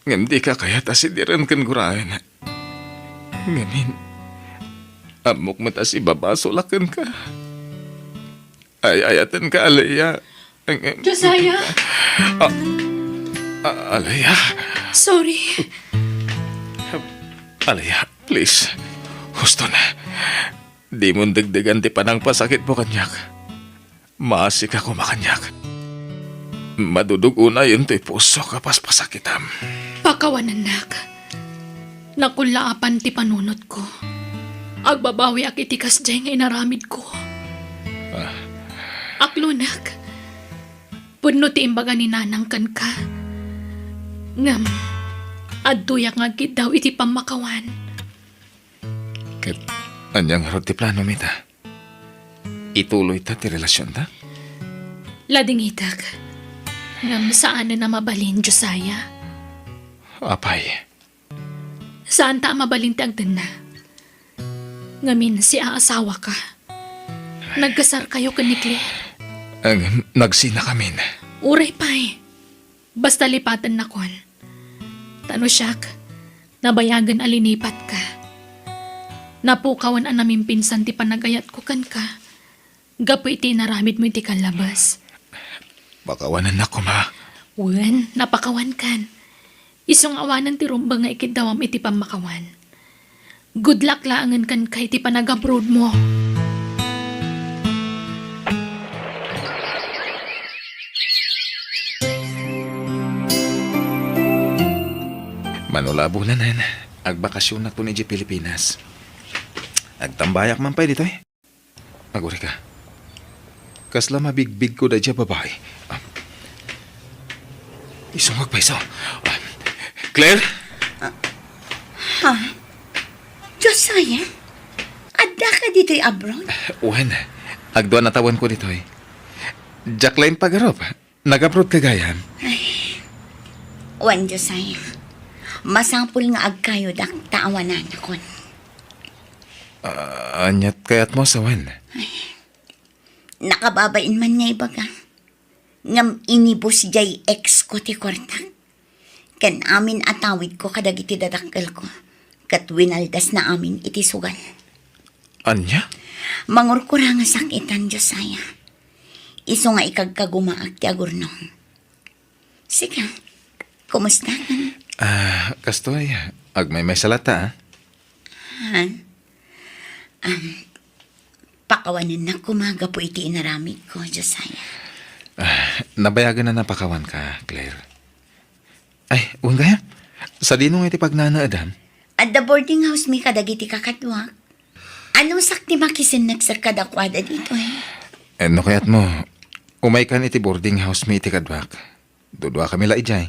Ngem dika kayat a sidiren ken guraen. Ngamin, ammok met a sibabasol a kenka. Ay-ayatenka, Alea. Ngem Josiah! Ah. A-, Alea. Sorry. Alea, please. Husto na. Dimon degdegan ti panangpasakitmo kaniak. Maasika koma kaniak. Madudug-onayen toy pusok a paspasakitam. Pakawanennak. Nakullaapan ti panunotko. Agbabawiak iti kasdiay nga inaramidko. Ah. Aklonek. Pudno ti imbaga ni Nanang kenka. Ngem, adtoyak nga agkiddaw iti pammakawan. Ket ania ngarud ti planom ita? Ituloyta ti relasionta? Ladingitek. Ngem saanen a mabalin, Josiah. Apay? Saanta a mabalin ti agtenna. Ngamin, siaasawaka. Nagkasarkayo ken ni Claire. Ang nagsinakamin. Uray pay. Basta lipatennakon. Ta no siak, nabayagen a linipatka. Napukawen a namimpinsan ti panagayatko kenka gapu iti inaramidmo iti kallabas. Pakawanennak koma. Wen, napakawankan. Isu nga awanen ti rumbeng nga ikiddawam iti pammakawan. Good luck laengen kenka iti panagabroadmo. Mano la a bulan, agbakasionakton idiay Pilipinas. Agtambayak man pay ditoy. Agurayka. Kasla mabigbigko daydiay a babai. Ah. Isu nga agpayso. Ah. Claire? Ah. Ha? Josiah? Addaka ditoy abroad? Wen, agduan a tawenko ditoy. Diak laeng pagarup. Nag-abroad ka gayam? Ay. Wen, Josiah. Masapul nga agkayodak ta awananakon. Ah, aniat kayatmo, sawen? Ay. Nakababain man nga ibaga. Ngem inibus diay ex ko ti kuartak. Ken amin a tawidko kadagiti dadakkelko, ket winaldasna amin iti sugal. Ania? Mangurkurangasak itan, Josiah. Isu nga ikagkagumaak ti agurnong. Sika, kumusta? Ah, kastoy, agmaymaysa latta, ah. Ha? Um, pakawanennak koma gapu iti inaramidko, Josiah. Ah, nabayagen a napakawanka, Claire. Ay, wen gayam. Sadino nga iti pagnanaedam? Adda boarding house mi kadagiti kakaduak. Anusak ti makisinnagsek kadakuada ditoy? Eh, no kayatmo, umaykan iti boarding house mi iti kaduak. Duduakami la idiay.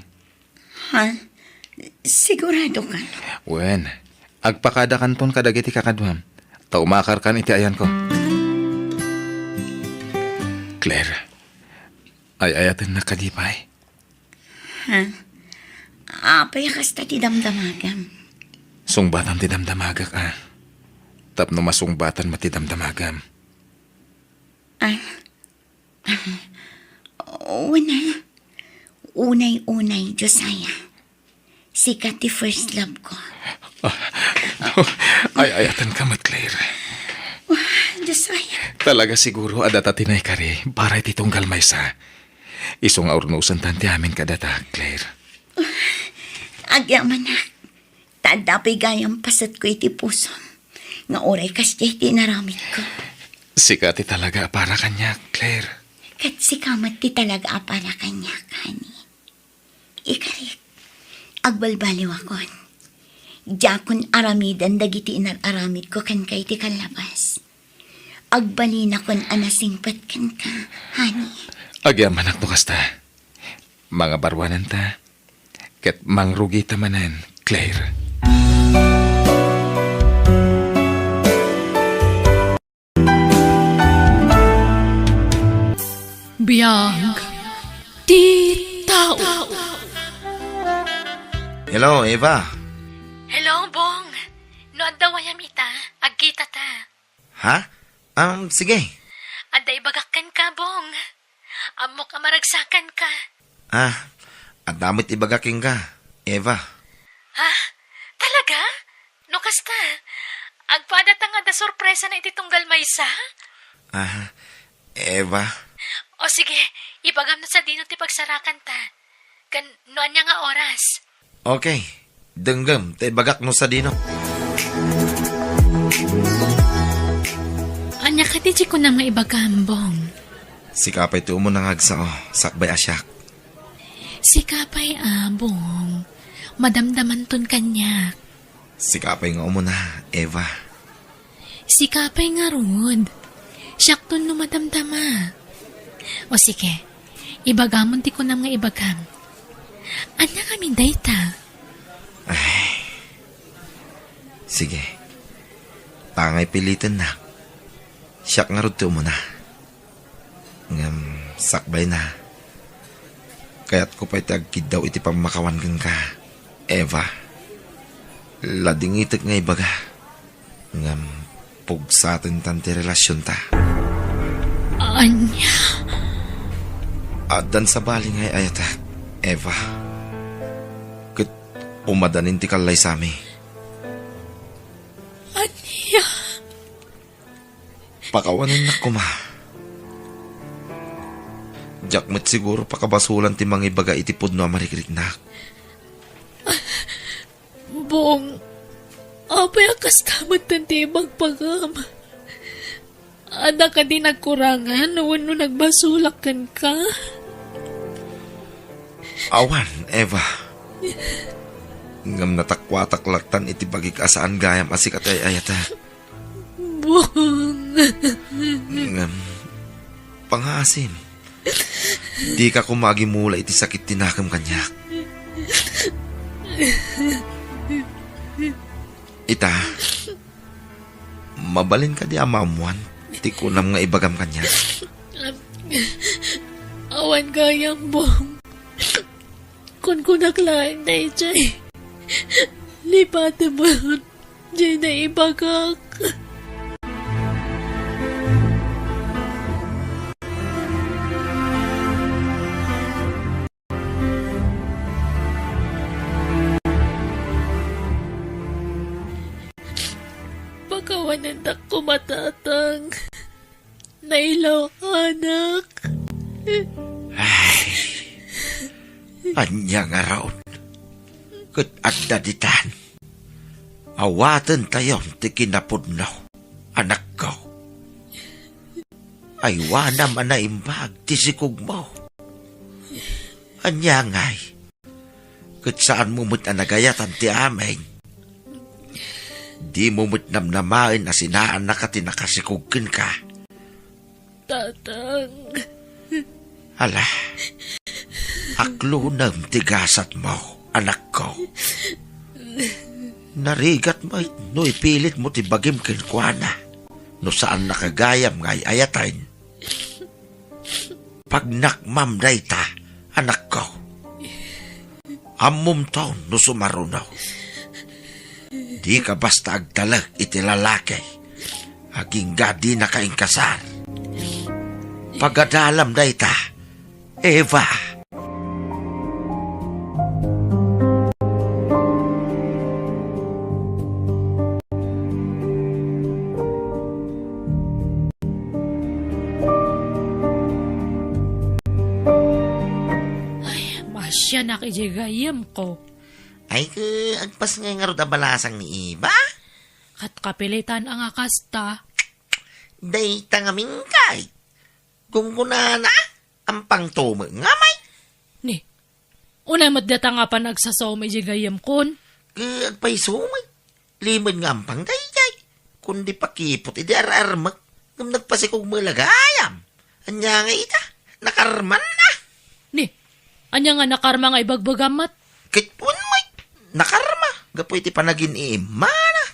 Ha? Sigurado ka? Wen, agpakadakanton kadagiti kakaduam, ta umakarkan iti ayanko. Claire, ay-ayatennak kadi pay? Ha? Apay a kasta ti damdamagam? Sungbatam ti damdamagak, a. Tapno masungbatan met ti damdamagam. Ah. Una, unay-unay, Josiah. Sika ti first love ko. Ah, ay-ayatenka met, Claire. Wah, Josiah. Talaga siguro a data ti naikari para iti tunggal maysa. Isu nga urnosentan ti amin kadata, Claire. Agyamanak. Ta adda pay gayam pasetko iti pusom nga uray kasdiay ti inaramidko. Sika ti talaga a para kaniak, Claire. Ket sika met ti talaga a para kaniak, honey. Ikarik, agbalbaliwakon. Diakon aramiden dagiti inar-aramidko kenka iti kallabas. Agbalinakon a nasingpet kenka, honey. Agyamanak no kasta. Mangabaruananta, ket mangrugita manen, Claire. Biag ti tao. Hello, Eva. Hello, Bong. No adda wayam ita, agkitata. Ha? Um, sige. Adda ibagak kenka, Bong. Ammok a maragsakanka. Ah, adda met ibagak kenka, Eva. Ha? Talaga? No kasta, agpadata nga adda sorpresana iti tunggal maysa? Ah, Eva. O sige, ibagam no sadino ti pagsarakanta. ken no ania nga oras. Okay. Denggem ta ibagak no sadino. Ania kadi ti kunam nga ibagam, Bong? Sika pay ti umuna nga agsao, sakbay a siak. Sika pay, a, Bong. Madamdamanton kaniak. Sika pay nga umuna, Eva. Sika pay ngarud. Siakton no madamdama. O sige, ibagamon ti kunam nga ibagam. Ania ngamin dayta? Ay. Sige. Tangay pilitennak. Siak ngarud ti umuna. Ngem sakbayna, kayatko pay ti agkiddaw iti pammakawan kenka, Eva. Ladingitek nga ibaga, ngem pugsatentan ti relasionta. Ania? Addan sabali nga ay-ayatek, Eva. Ket umadanin ti kallaysami. Ania? Pakawanennak koma. Diak met siguro pakabasolan ti mangibaga iti pudno a marikriknak. Bong, apay a kasta met ti ibagbagam? Adda kadi nagkurangan wenno nagbasolak kenka? Awan, Eva. Ngem natakuatak lattan iti bagik a saan gayam a sika ti ay-ayatek. Bong. Ngem, pangaasim, dika koma agimula iti sakit ti nakem kaniak. Ita, mabalin kadi a maammoan ti kunam nga ibagam kaniak? Awan gayam, Bong. Kunkunak laeng daydiay. Lipatem met diay naibagak. Pakawanendak koma, Tatang. Nailaw, anak. Ay, ania ngarud? Ket adda ditan. Awatentayon ti kinapudno, anakko. Aywanam a naimbag ti sikogmo. Ania ngay? Ket saanmo met a nagayatan ti amin. Dimo met namnamaen a sinaannaka ti nakasikog kenka. Tatang. Ala, aklonem ti gasatmo, anakko. Narigat met no ipilitmo ti bagim kenkuana, no saannaka gayam nga ay-ayaten. Pagnakmam dayta, anakko. Ammomto no sumaruno. Dika basta agtalek iti lalaki. Agingga dinaka inkasar. Pagadalam dayta, Eva. Ay, masianak idiay gayyemko. Ay, ke, agpasngay ngarud a balasang ni Eva? Ket kapilitan a nga kasta. Dayta ngamin kay. Gunggunana, ampangto met ngamay. Ni, unay met data nga panagsasom idiay gayyemkon? Ke, agpayso met. Limed nga ampang daydiay. Kundi pakiput idi ar-armek. Ngem nagpasikog met la gayam. Ania nga ita? Nakarman na. Ni, ania nga nakarma nga ibagbagam met? Ket wen met. Nakarma. Gapu iti panagin-iimmana.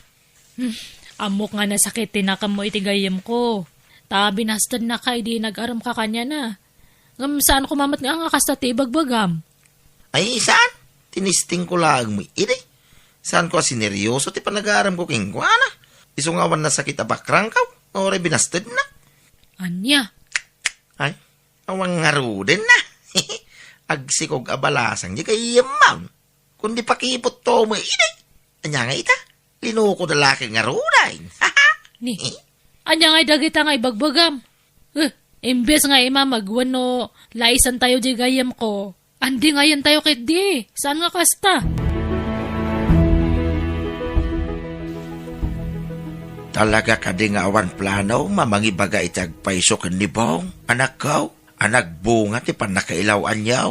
Hmm, ammok nga nasakit ti nakemmo iti gayyemko. Ta binastednaka idi nag-aremka kaniana. Ngem saan koma met nga, nga kasta ti ibagbagam. Ay, saan? Tinistingko laeng met idi. Saanko a sineryoso ti panagaramko kenkuana. Isu nga awan nasakit a bakrangko, nga uray binastedna. Ania? Ay, awan ngaruden na. Agsikog a balasang diay gayyemmo. Kundi pakiputto met idi. Ania nga ita? Linuko da laki ngaruden. Ni, ania nga dagita nga ibagbagam? Eh, imbes nga imamag wenno laisantayo diay gayyemko, Andingayentayo ketdi, saan nga kasta? Talaga kadi nga awan plano a mangibaga iti agpayso ken ni Bong, anakko, a nagbunga ti pannakailaw-anyo?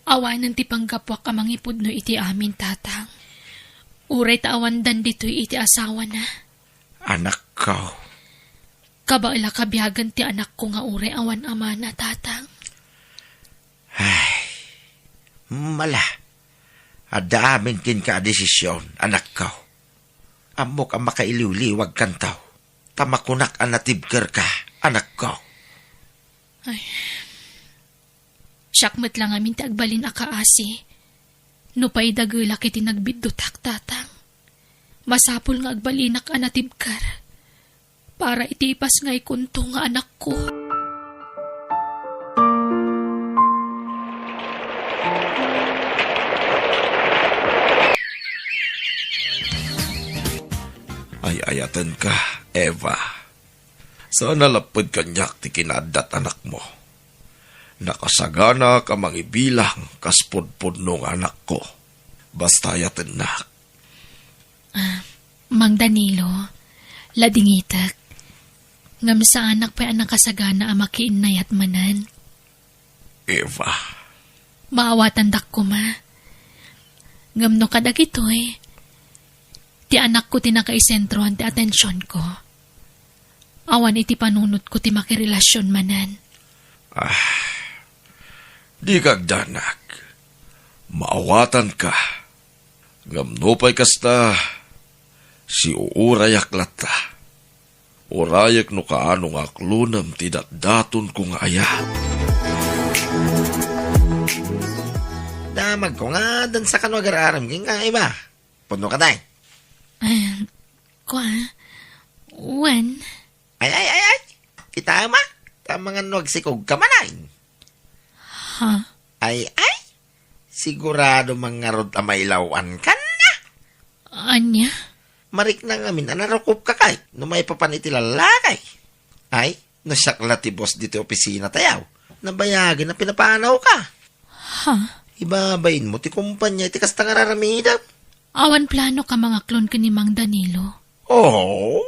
Awanen ti panggapuak a mangipudno iti amin, Tatang. Uray ta awandan ditoy iti asawana. Anakko. Kabaelak a biagen ti anakko nga uray awan amana, Tatang. Ay, mala. Adda amin kenka a desisyon, anakko. Ammok a makailiwliwagkanto, ta makunak a natibkerka, anakko. Ay. Siak met la ngamin ti agbalin a kaasi. Nupay dagelak iti nagbiddutak, Tatang, masapul nga agbalinak a natibker para iti ipasngaykonto nga anakko. Ay-ayatenka, Eva. Saan a lapped kaniak ti kinaaddat anakmo. Nakasaganak a mangibilang kas pudpudno nga anakko. Basta ayatennak. Ah, Mang Danilo, ladingitek. Ngem saanak pay a nakasagana a makiinnayat manen. Eva. Maawatandak koma. Ngem no kadagitoy, ti anakko ti nakaisentroan ti atensionko. Awan iti panunotko ti makirelasion manen. Ah, dika agdanag. Maawatanka. Ngem nupay kasta, siuurayak latta. Urayek no kaano nga aklonem ti datdatonko nga ayat. Damagko nga addan sakano agar-arem kenka, Eva. Pudno ka, tay? Ah, kua, wen. Ay, ay, ay, ay. Kita ma, ta mangan no agsikog ka man, ay. Ha? Ay, ay. Sigurado man ngarud a mailawan ka na. Ania? Marikna ngamin a narukop ka kay no maipapan iti lallaki. Ay, no siak la ti boss ditoy opisina tayaw. Nabayagen a pinapanaw ka. Ha? Ibabain mo ti kumpanya iti kasta nga raramidem. Awan plano ka mangaklon ken ni Mang Danilo? Oh,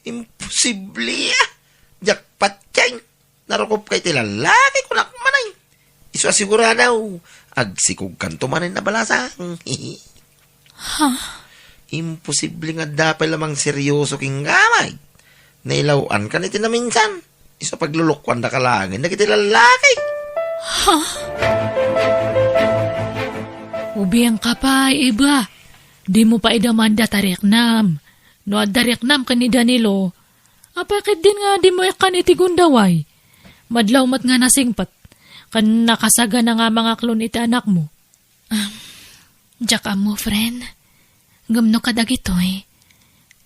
imposible, ah. Jackpot yan. Narukop ka iti lallaki, kunak manay. Isu a sigurado, agsikog kanto manen a balasang. Ha? Imposible nga adda pay la mangseryoso kenka, Mike. Nailawan ka iti naminsan. Isu a paglulukuan da ka laeng dagiti lallaki. Ha? Ubing ka pay, Eva. Dimo pay idamanda ta riknam. No adda riknam ken ni Danilo, apay ketdin nga dimo ikkan iti gundaway? Madlaw met nga nasingpet, ken nakasagana nga mangaklon iti anakmo. Um, diak ammo, friend. Ngem no kadagitoy,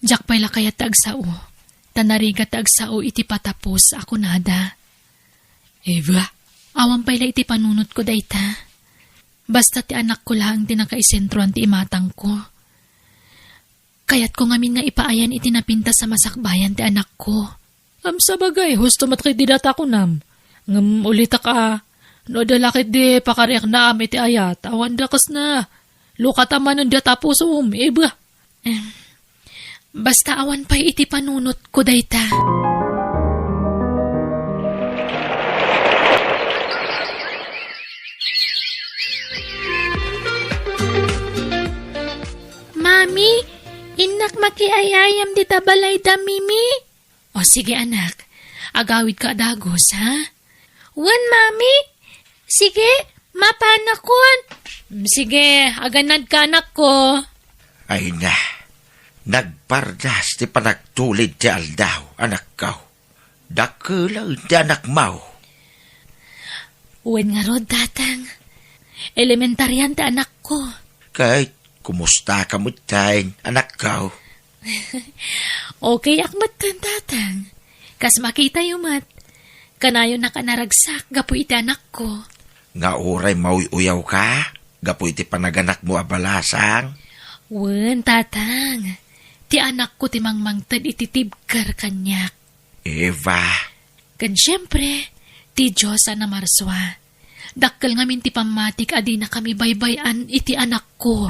diak pay la kayat ta agsao, ta narigat ta agsao iti patapos a kunada. Eva, awan pay la iti panunotko dayta. Basta ti anakko laeng ti nakaisentroan ti imatangko. Kayatko ngamin nga ipaayan iti napintas a masakbayan ti anakko. Ngem sabagay, husto met ketdi data kunam. Ngem ulitek a, no adda la ketdi pakariknam iti ayat, awan dakesna. Lukata manen data pusom, Eva. Em, basta awan pay iti panunotko dayta. Mami, innak makiayayam dita balay da Mimi? O sige, anak. Agawidka a dagus, ha? Wen, Mami. Sige, mapanakon. Mm, sige, aganadka, anakko. Ay na, nagpardas ti panagtulid ti aldaw, anakko. Dakkel ti anakmo. Wen ngarud, Tatang. Elementarian ti anakko. Ket kumusta ka metten, anakko? Okay ak metten, Tatang. Kas makitayo met, kanayon a naragsak gapu iti anakko. Nga uray mauy-uyaw ka gapu iti panaganakmo a balasang? Wen, Tatang. Ti anakko ti mangmangted iti tibker kaniak. Eva. Ken siempre, ti Dios a namarsua. Dakkel ngamin ti pammatik a dinakami baybay-an iti anakko.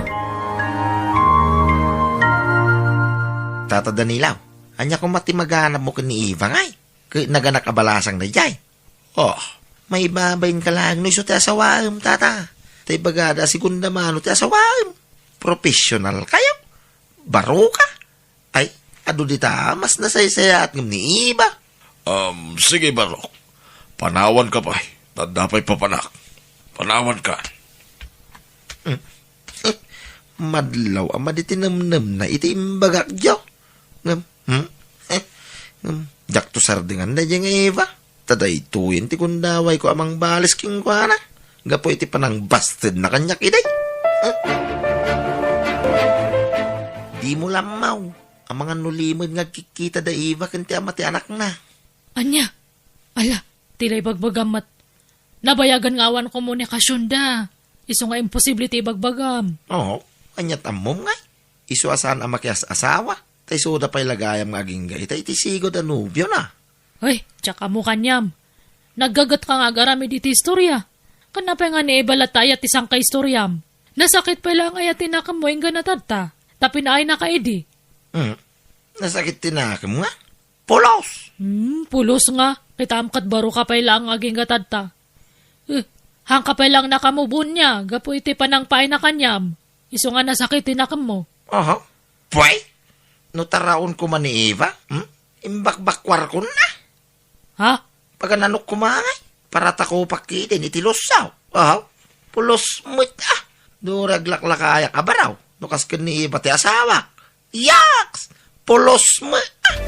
Tata Danilaw, ania koma ti maganabmo ken ni Eva ngay? Ket naganak a balasang daydiay. Oh, maibabainka laeng no isu ti asawaem, tata. Ta ibagada a segunda mano ti asawaem. Professional kayo. Baroka. Ay, adu dita, mas nasaysayaat ngem ni Eva. Um, sige, Barok. Panawanka pay. Tadda pay papanak. Panawanka. Hmm. Madlaw a madi ti nemnemna iti imbagak, Joe. Ngem, hmm? Eh, ngem, diakto sardengan daydiay nga Eva. Ta daytoyen ti gundawayko a mangbalis kenkuana. Gapu iti panangbastedna kaniak idi. Eh? Dimo lammaw, amangan no limed nga agkikkita da Eva ken ti ama ti anakna. Ania? Ala, ti la ibagbagam met. Nabayagan nga awan komunikasionda. Isu nga imposible ti ibagbagam. Oo, aniat ammom ngay? Isu a saan a makias-asawa. Ta isuda pay la gayam nga agingga ita iti sigud a nobiona. Ay, diak ammo kaniam. Naggagetka nga agaramid iti istoria. Ken apay nga ni Eva latta aya ti sangkaistoriam? Nasakit pay laeng aya ti nakemmo inggana tatta. Ta pinaayna ka idi. Hmm. Nasakit ti nakem nga? Pulos! Hmm, pulos nga. Kitaem ket baroka pay laeng nga agingga tatta. Eh, haanka pay laeng nakamubon niya, gapu iti panangpaayna kaniam. Isu nga nasakit ti nakemmo. Aha. Puay! No taraon koma ni Eva, hmm? Imbakbakkuarkon na. Ha? Pagananok koma ngay. Paratakopak kidin iti lusaw. Aha. Pulos met, ah. Duri aglaklakayak a baraw. No kas ken ni Eva ti asawak. Yaks! Pulos met, ah.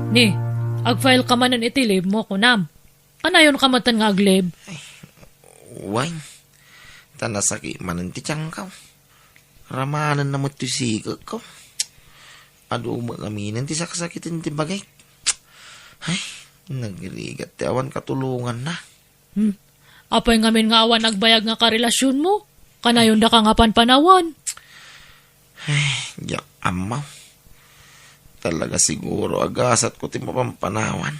Ni, agfile ka manen iti leave mo, kunam. Kanayonka metten nga ag-leave? Ay, wen. Ta nasakit manen ti tiangko. Ramanenna met ti sikekko. Adu met aminen ti saksakiten ti bagik. Ay, nagrigat ti awan katulonganna. Hmm. Apay ngamin nga awan agbayag nga karelasionmo? Kanayondaka nga panpanawan. Ay, diak ammo. Talaga siguro a gasatko ti mapanpanawan.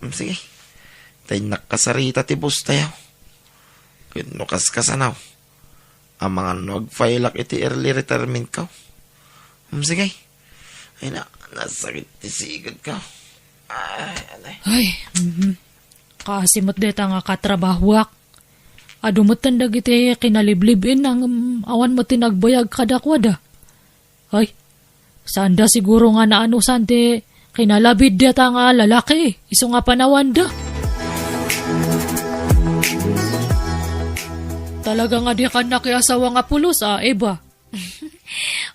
Hmm, sige. Ta innak kasarita ti boss tayo. Ket no kaskasano, amangan no agfile-ak iti early retirement ko. Hmm, sige. Ay na, nasakit ti siged ko. Ay, anay. Ay, mhm. Kaasi met dayta nga katrabahoak. Adu metten dagiti kinaliblib-inna ngem awan met ti nagbayag kadakuada. Ay, saanda siguro nga naanusan ti kinalabid dayta nga lalaki, isu nga panawanda. Talaga nga dikan nakiasawa nga pulos, a, Eva.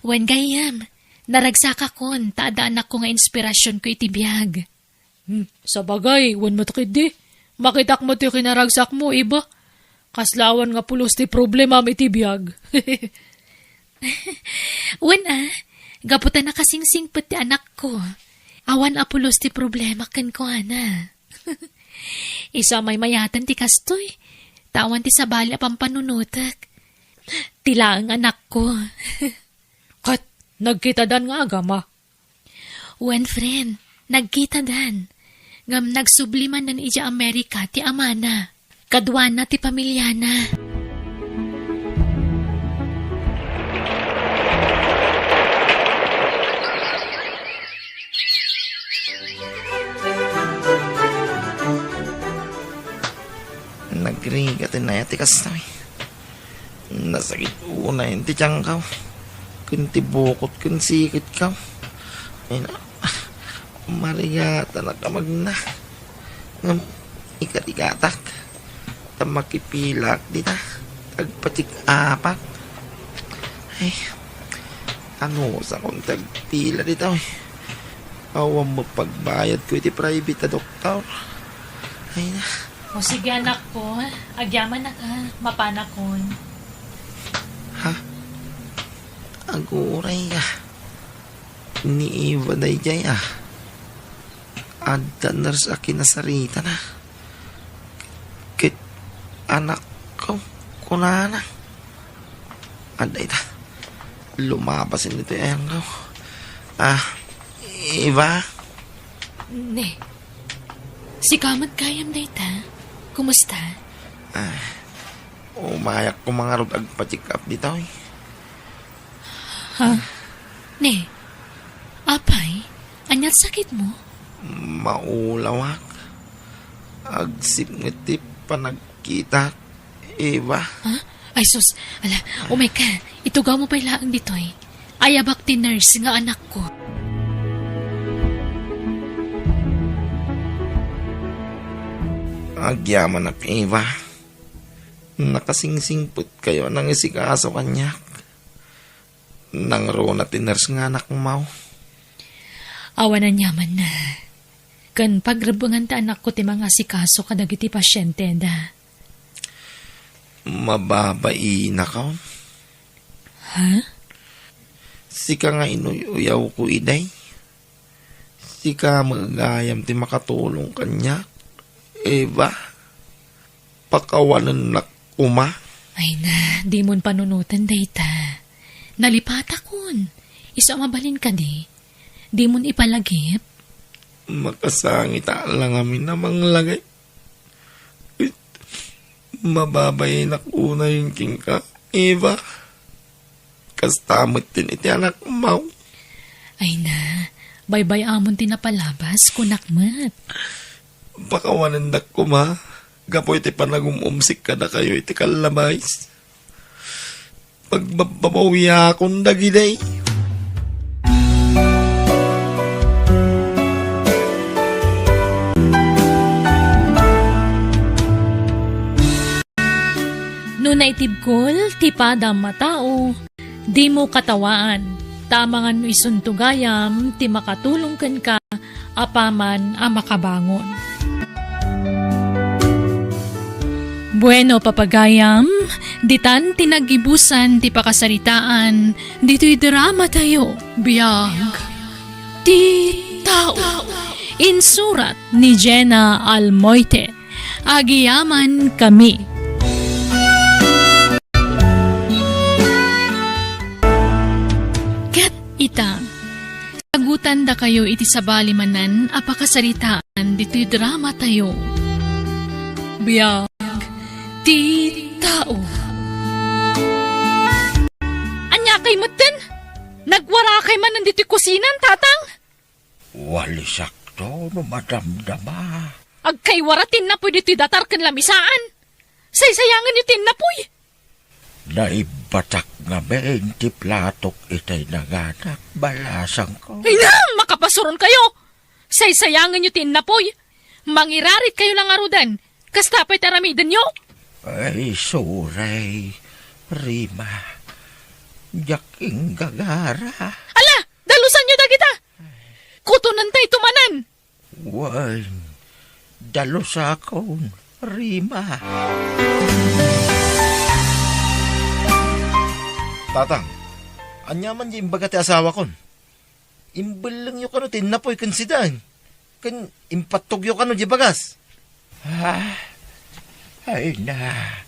Wen gayyem, naragsakakon, ta adda anakko nga inspirasionko iti biag. Hmm, sabagay, wen met ketdi. Makitak met ti kinaragsakmo, Eva. Kasla awan nga pulos ti problemam iti biag. Wen a, gapu ta nakasingsingpet ti anakko. Awan a pulos ti problema kenkuana. Isu a maymayaten ti kastoy, ta awan ti sabali a pampanunotek. Ti laeng anakko. Ket, nagkitadan nga agama? Wen, friend, nagkitadan. Ngem nagsubli manen idiay Amerika ti amana. Kaduana ti pamiliana. Nagrigat ti naya ti kastoy. Nasakit unay ti tiangko. Ken ti bukot ken siketko. Ay na, marigatanak a magna. Ngem ikatigatak. Ta makipilak dita. Agpatik-apak. Ay, anusakon ti agpila dita, oy. Awan met pagbayadko iti private a doktor. Ay na. O sige, anakko, agyamanak, ha? Mapanakon. Ha? Aguray ka. Ni Eva daydiay, ah. Adda nurse a kinasaritana. Ket anakko, kunana. Adda ita. Lumabas ditoy ayangko. Ah, Eva? Ne, sika met gayam dayta. Kumusta? Ah, umayak koma ngarud agpa-check up ditoy. Ha? Ne, apay, aniat sakitmo? Maulawak. Agsipnget ti panagkitak, Eva. Ha? Ay sus, ala, umayka, itugawmo pay laeng ditoy. Ayabak ti nurse nga anakko. Agyamanak, Eva. Nakasingsingpetkayo a nangisikaso kaniak. Nangruna ti nurse nga anakmo. Awan aniaman na. Ken pagrebbengan ti anakko ti mangasikaso kadagiti pasienteda. Mababainak. Ha? Sika nga inuy-uyawko idiay. Sika met gayam ti makatulong kaniak, Eva. Pakawanennak koma. Ay na, dimon panunoten dayta. Nalipatakon. Isu a mabalin kadi. Dimon ipalagip. Makasangit a la ngamin a manglagip. Mababainak unay kenka, Eva. Kasta met ken iti anakmo. Ay na, baybay-amon ti napalabas, kunak met. Pakawanennak koma, gapu iti panagum-umsik kadakayo iti kallabais. Pagbabbabawiakon dagidi. No naitibkol ti padam a tao, dimo katawaan, ta amangan no isunto gayam ti makatulong kenka apaman a makabangon. Bueno, papagayam, ditan ti naggibusan ti pakasaritaan ditoy drama tayo. Biag ti tao. Insurat ni Jenna Almoite. Agiyaman kami. Ket ita, sagutan dakayo iti sabali manen a pakasaritaan ditoy drama tayo. Biag ti tao. Ania kay metten? Nagwarakay manen ditoy kusinan, Tatang? Walisakto no madamdama. Agkaywara ti innapoy ditoy datar ken lamisaan. Saysayangenyo ti innapoy. Naibbatak ngamin ti platok itay nanganak, balasangko. Ay na! Makapasuronkayo! Saysayangenyo ti innapoy. Mangiraritkayo la ngaruden. Kasta pay ti aramidenyo. Ay, sorry, Rima. Diak inggagara. Ala! Dalusanyo dagita! Kutonentayto manen! Wen, dalusakon, Rima. Tatang, ania man ti imbaga ti asawakon? Imbellengyo kano ti innapoy ken sida, ken impattogyo kano ti bagas? Ah, ay na,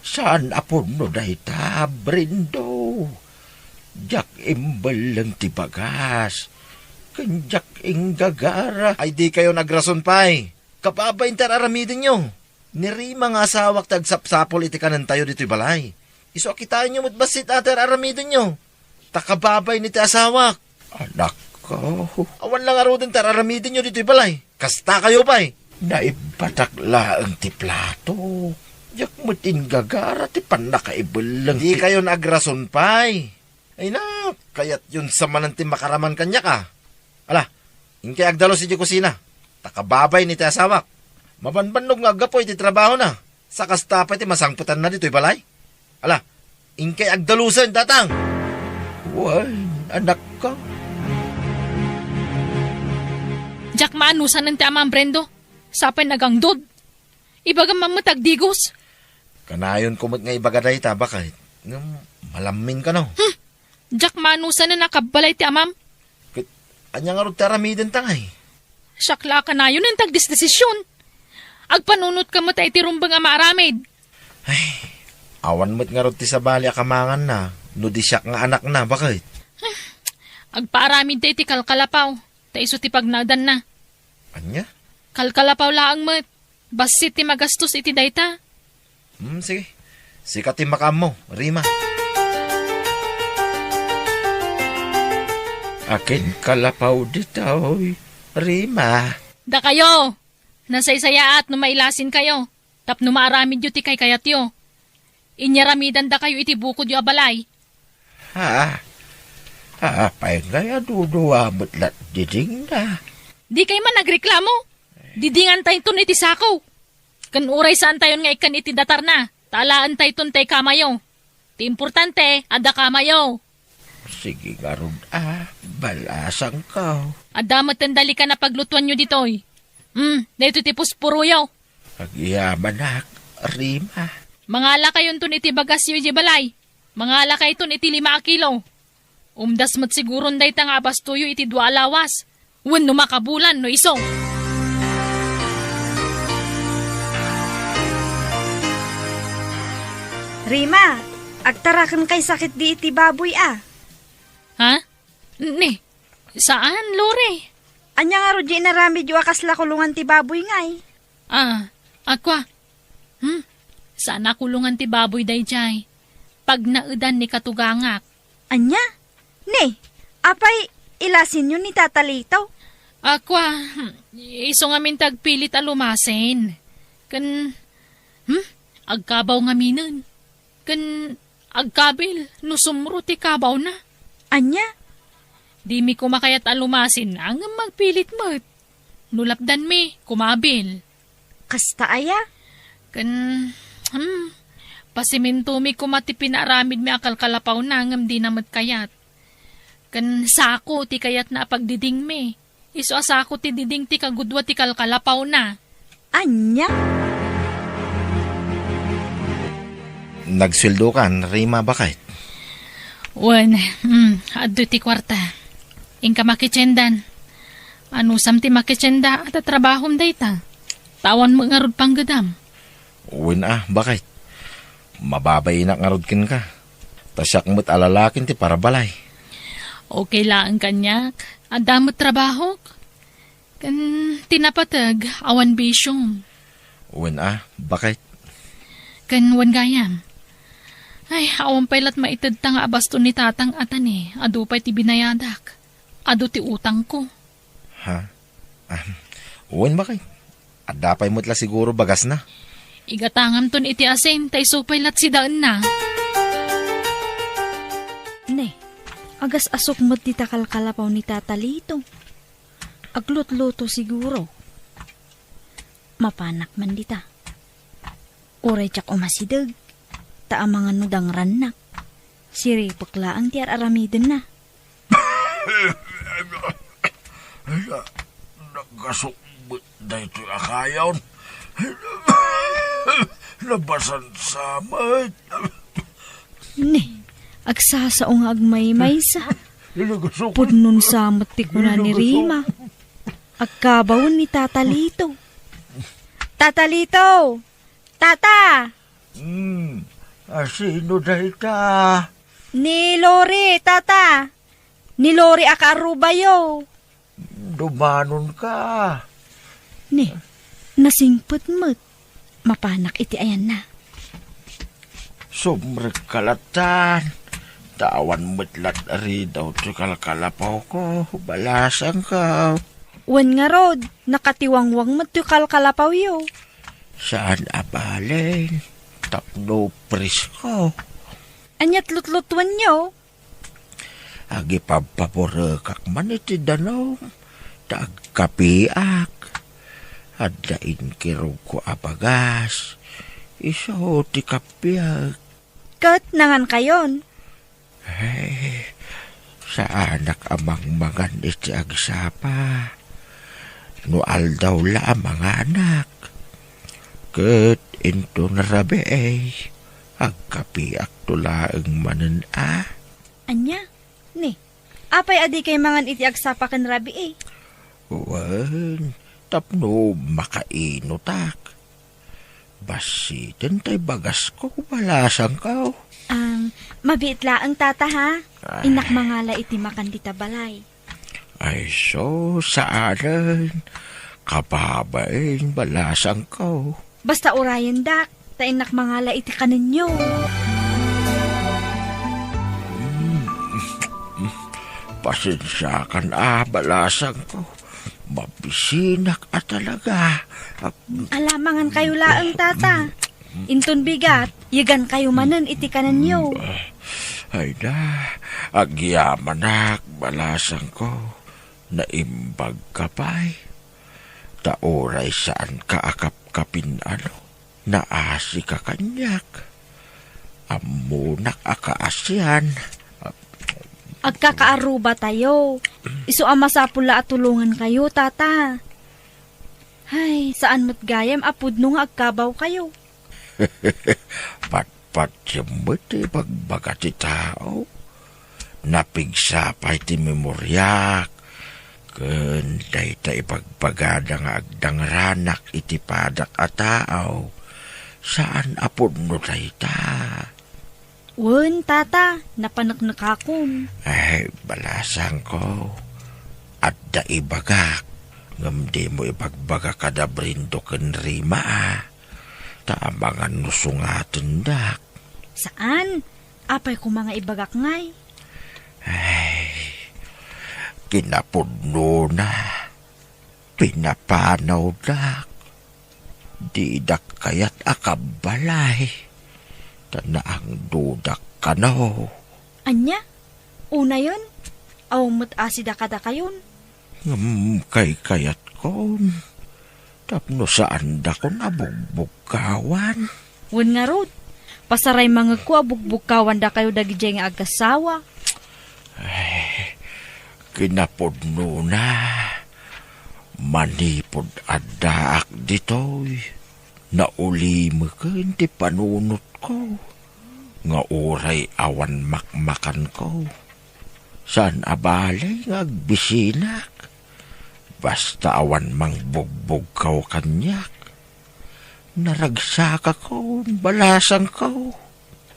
saan a pudno dayta, Brendo. Diak imbelleng ti bagas, ken diak inggagara. Ay, dikayon agrason pay. Kababain ti ar-aramidenyo. Ni Rima nga asawak ti agsapsapul iti kanentayo ditoy balay. Isu a kitaenyo met bassit a ti ar-aramidenyo. Ta kababain iti asawak. Anakko. Awan la ngaruden ti ar-aramidenyo ditoy balay. Kastakayo pay. Naibbatak laeng ti plato. Diak met inggagara ti pannakaibelleng ti... Dikayon agrason pay. Ay na, kayatyon sa manen ti makaraman kaniak a. Ala, inkay agdalus idiay kusina. Ta kababain iti asawak. Mabanbannog nga aggapu iti trabahona. Sa kasta pay ti masangpetanna ditoy balay. Ala, inkay agdalusen, Tatang. Wen, anakko. Diak maanusanen ti amam, Brendo. Sapay nagangdod. Ibagam man met agdigos. Kanayonko met nga ibaga dayta, baket ngem malammin kano. Hmm. Diak maanusanen a kabbalay ti amam. Ket ania ngarud ti aramidenta ngay? Siak la a kanayonen ti agdesdesision. Agpanunotka met iti rumbeng a maaramid. Ay, awan met ngarud ti sabali a kamanganna. No di siak nga anakna, baket? Agpaaramidda iti kalkalapaw, ta isu ti pagnaedanna. Ania? Kalkalapaw laeng met. Bassit ti magastos iti dayta. Hmm, sige. Sika ti makaammo, Rima. Akin kalapaw ditoy, Rima. Dakayo! Nasaysayaat no mailasinkayo, tapno maaramidyo ti kaykayatyo. Inyaramidan dakayo iti bukodyo a balay. Ha? Apay ngay a dudua met lat didingna? Di kay man nagreklamo. Didingantayton iti sako. Ken uray saantayon nga ikkan iti datarna, ta alaentayton tay kamayo. Ti importante, adda kamayo. Sige ngarud a, balasangko. Adda met ten dalikan a paglutuanyo ditoy. Hmm, daytoy ti pusporoyo. Agyamanak, Rima. Mangalakayonton iti bagasyo idiay balay. Mangalakayton iti lima a kilo. Umdas met siguron dayta nga abastoyo iti dua a lawas. Wenno makabulan no isu. Rima, agtaraken kay sakit di iti baboy a. Ha? Ni, saan, Lore? Ania ngarud di inaramidyo a kasla kulongan ti baboy ngay? Ah, akua. Hmm? Saan a kulongan ti baboy daydiay. Pagnaedan ni katugangak. Ania? Ni, apay ilasinyo ni Tata Lito? Akua, hmm, isu ngamin ti agpilit a lumasin. Ken, hmm? Agkabaw ngaminen. Ken agkabil no sumro ti kabawna. Ania? Dimi koma kayat a lumasin ngem agpilit met. No lapdanmi, kumabil. Kasta aya? Ken, hmm, pasimintomi koma ti pinaaramidmi a kalkalapawna ngem dina met kayat. Ken sako ti kayatna a pagdidingmi. Isu a sako ti diding ti kagudua ti kalkalapawna. Ania? Nagsueldokan, Rima, baket? Wen, mm, adda ti kuarta. Inka makitiendan. Anusam ti makitienda a tatrabahom dayta? Ta awan met ngarud panggedam. Wen a, baket. Mababainak ngarud kenka. Ta siak met a lalakin ti parabalay. Okay laeng kaniak. Adda met trabahok. Ken ti napateg, awan bisiom. Wen a, baket. Ken wen gayam. Ay, awan pay lat maitedta nga abaston ni tatang a tani, adu pay ti binayadak. Adu ti utangko. Ha? Ah, wen, baket. Adda pay met la siguro bagasna. Igatangamton iti asin, ta isu pay lat sidaenna. Ne, agas-asok met dita kalkalapaw ni Tata Lito. Aglutluto siguro. Mapanak man dita. Uray diak umasideg, ta amangan no dangrannak. Siripek laeng ti ar-aramidenna. Nagasok met daytoy a kayon. Nabasansa met. Ne, agsasao nga agmaymaysa. Nagasok. Pudnon sa met ti kuna ni Rima. Agkabawen ni Tata Lito. Tata Lito! Tata! Hmm, a, sino dayta? Ni Lori, Tata. Ni Lori a kaarubayo. Dumanonka. Ni, nasingpet met. Mapanak iti ayanna. Sumrekka lattan. Ta awan met lat ridaw ti kalkalapawko, balasangko. Wen ngarud, nakatiwangwang met ti kalkalapawyo. Saan a bale, tapno presko. Aniat lutlutuenyo? Agipabpaburekak man iti danum, ta agkapiak. Adda inkirugko a bagas, isu ti kapiek. Ket nangankayon? Ay, saanak a mangmangan iti agsapa. No aldaw la a manganak, ket inton rabii, agkapiakto laeng manen a. Ania? Ni, apay a dikay mangan iti agsapa ken rabii? Wen, tapno makainutak. Bassiten tay bagasko, balasangko. Ang, Mabiit laeng, Tata, ha? Ay. Innak mangala iti makan dita balay. Ay, so, saanen. Kababain, balasangko. Basta urayendak, ta innak mangala iti kanenyo. Mm. Pasensiakan a, balasangko. Mabisinak a talaga. Ala, mangan kayo laeng, Tata. Inton bigat, yegan kayo manen iti kanenyo. Ay na, agyamanak, balasangko. Naimbag ka pay. Ta uray saan ka a kapkapin, ano, naasi ka kaniak. Ammonak a kaasian. Agkakaarruba tayo. Isu a masapul la a tulongan kayo, Tata. Ay, saan met gayam a pudno nga agkabaw kayo. Patpatiem met ti ibagbaga ti tao. Napigsa pay ti memoriak. Ken dayta ibagbagada nga agdangranak iti padak a tao. Saan a pudno dayta. Wen, Tata, napaneknekakon. Ay, balasangko. Adda ibagak, ngem dimo ibagbaga kada Brindo ken Rima, a. Ta amangan no sungatendak. Saan? Apay koma nga ibagak ngay? Ay, kinapudnona, pinapanawdak. Didak kayat a kabbalay, ta naangdodak kano. Ania? Unayen, awan met asida kadakayon. Ngem kaykayatkon, tapno saandakon a bugbugkawan. Wen ngarud, pasaray mangegko a bugbugkawandakayo dagidiay nga agassawa. Ay, kinapudnona, manipud addaak ditoy, naulimeken ti panunotko nga uray awan makmakanko. Saan a bale nga agbisinak, basta awan mangbugbugkaw kaniak. Naragsakakon, balasangko.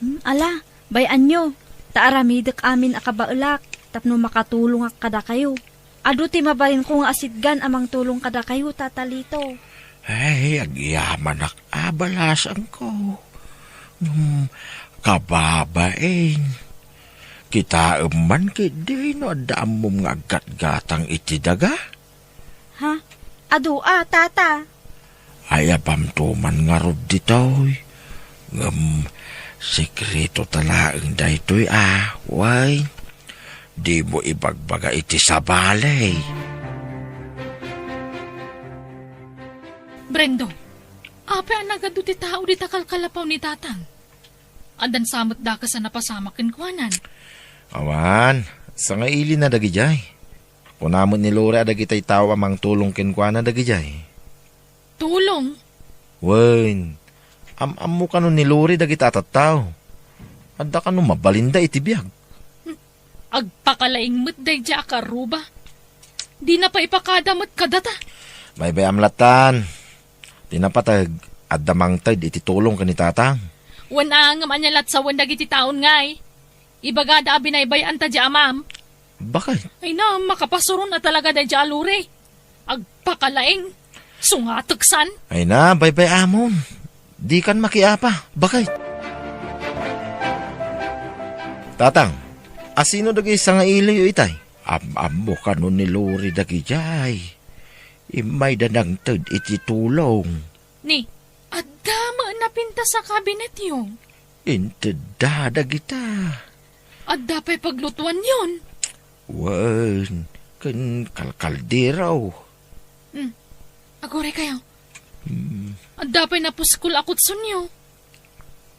Hmm, ala, bay-anyo, ta aramidek amin a kabaelak tapno makatulongak kadakayo. Adu ti mabalinko nga asitgan a mangtulong kadakayo, Tata Lito. Ay, agyamanak a, balasangko. Hmm, kababain. Kitaem man ketdi no adda ammom nga aggatgatang iti daga? Ha? Adu a, Tata? Ayabamto man ngarud ditoy. Ngem, sekreto ta laeng daytoy a, way. Dimo ibagbaga iti sabali. Brendo, apay a nagadu ti tao dita kalkalapaw ni Tatang? Addan sa met dakes a napasamak kenkuanan? Awan, sangailina dagidiay. Kuna met ni Lori a dagitay tao a mangtulong kenkuana dagidiay. Tulong? Wen, am-ammo kano ni Lori dagita a tattao. Adda kano mabalinda iti biag. Hmm. Agpakalaing met daydiay a kaarruba. Dina pay ipakada met kadata. Baybay-am lattan. Ti napateg, adda mangted iti tulong ken ni Tatang. Wen a, ngem ania lat sawen dagiti taon ngay? Ibagada a binaybay-anta di amam. Bakit? Ay na, makapasuron a talaga daydiay a Lori. Agpakalaing. Sungateksan. Ay na, baybay-amon. Dikan makiapa. Bakit? Tatang, asino dagiti sangailiyo itay? Am-ammo kano ni Lori dagidiay. Immayda nangted iti tulong. Ni, adda met napintas a kabinetyo? Intedda dagita. Adda pay paglutuanyon? Wen, ken kalkaldero. Hmm. Aguray kayo. Hmm. Adda pay napuskol a kutsonyo?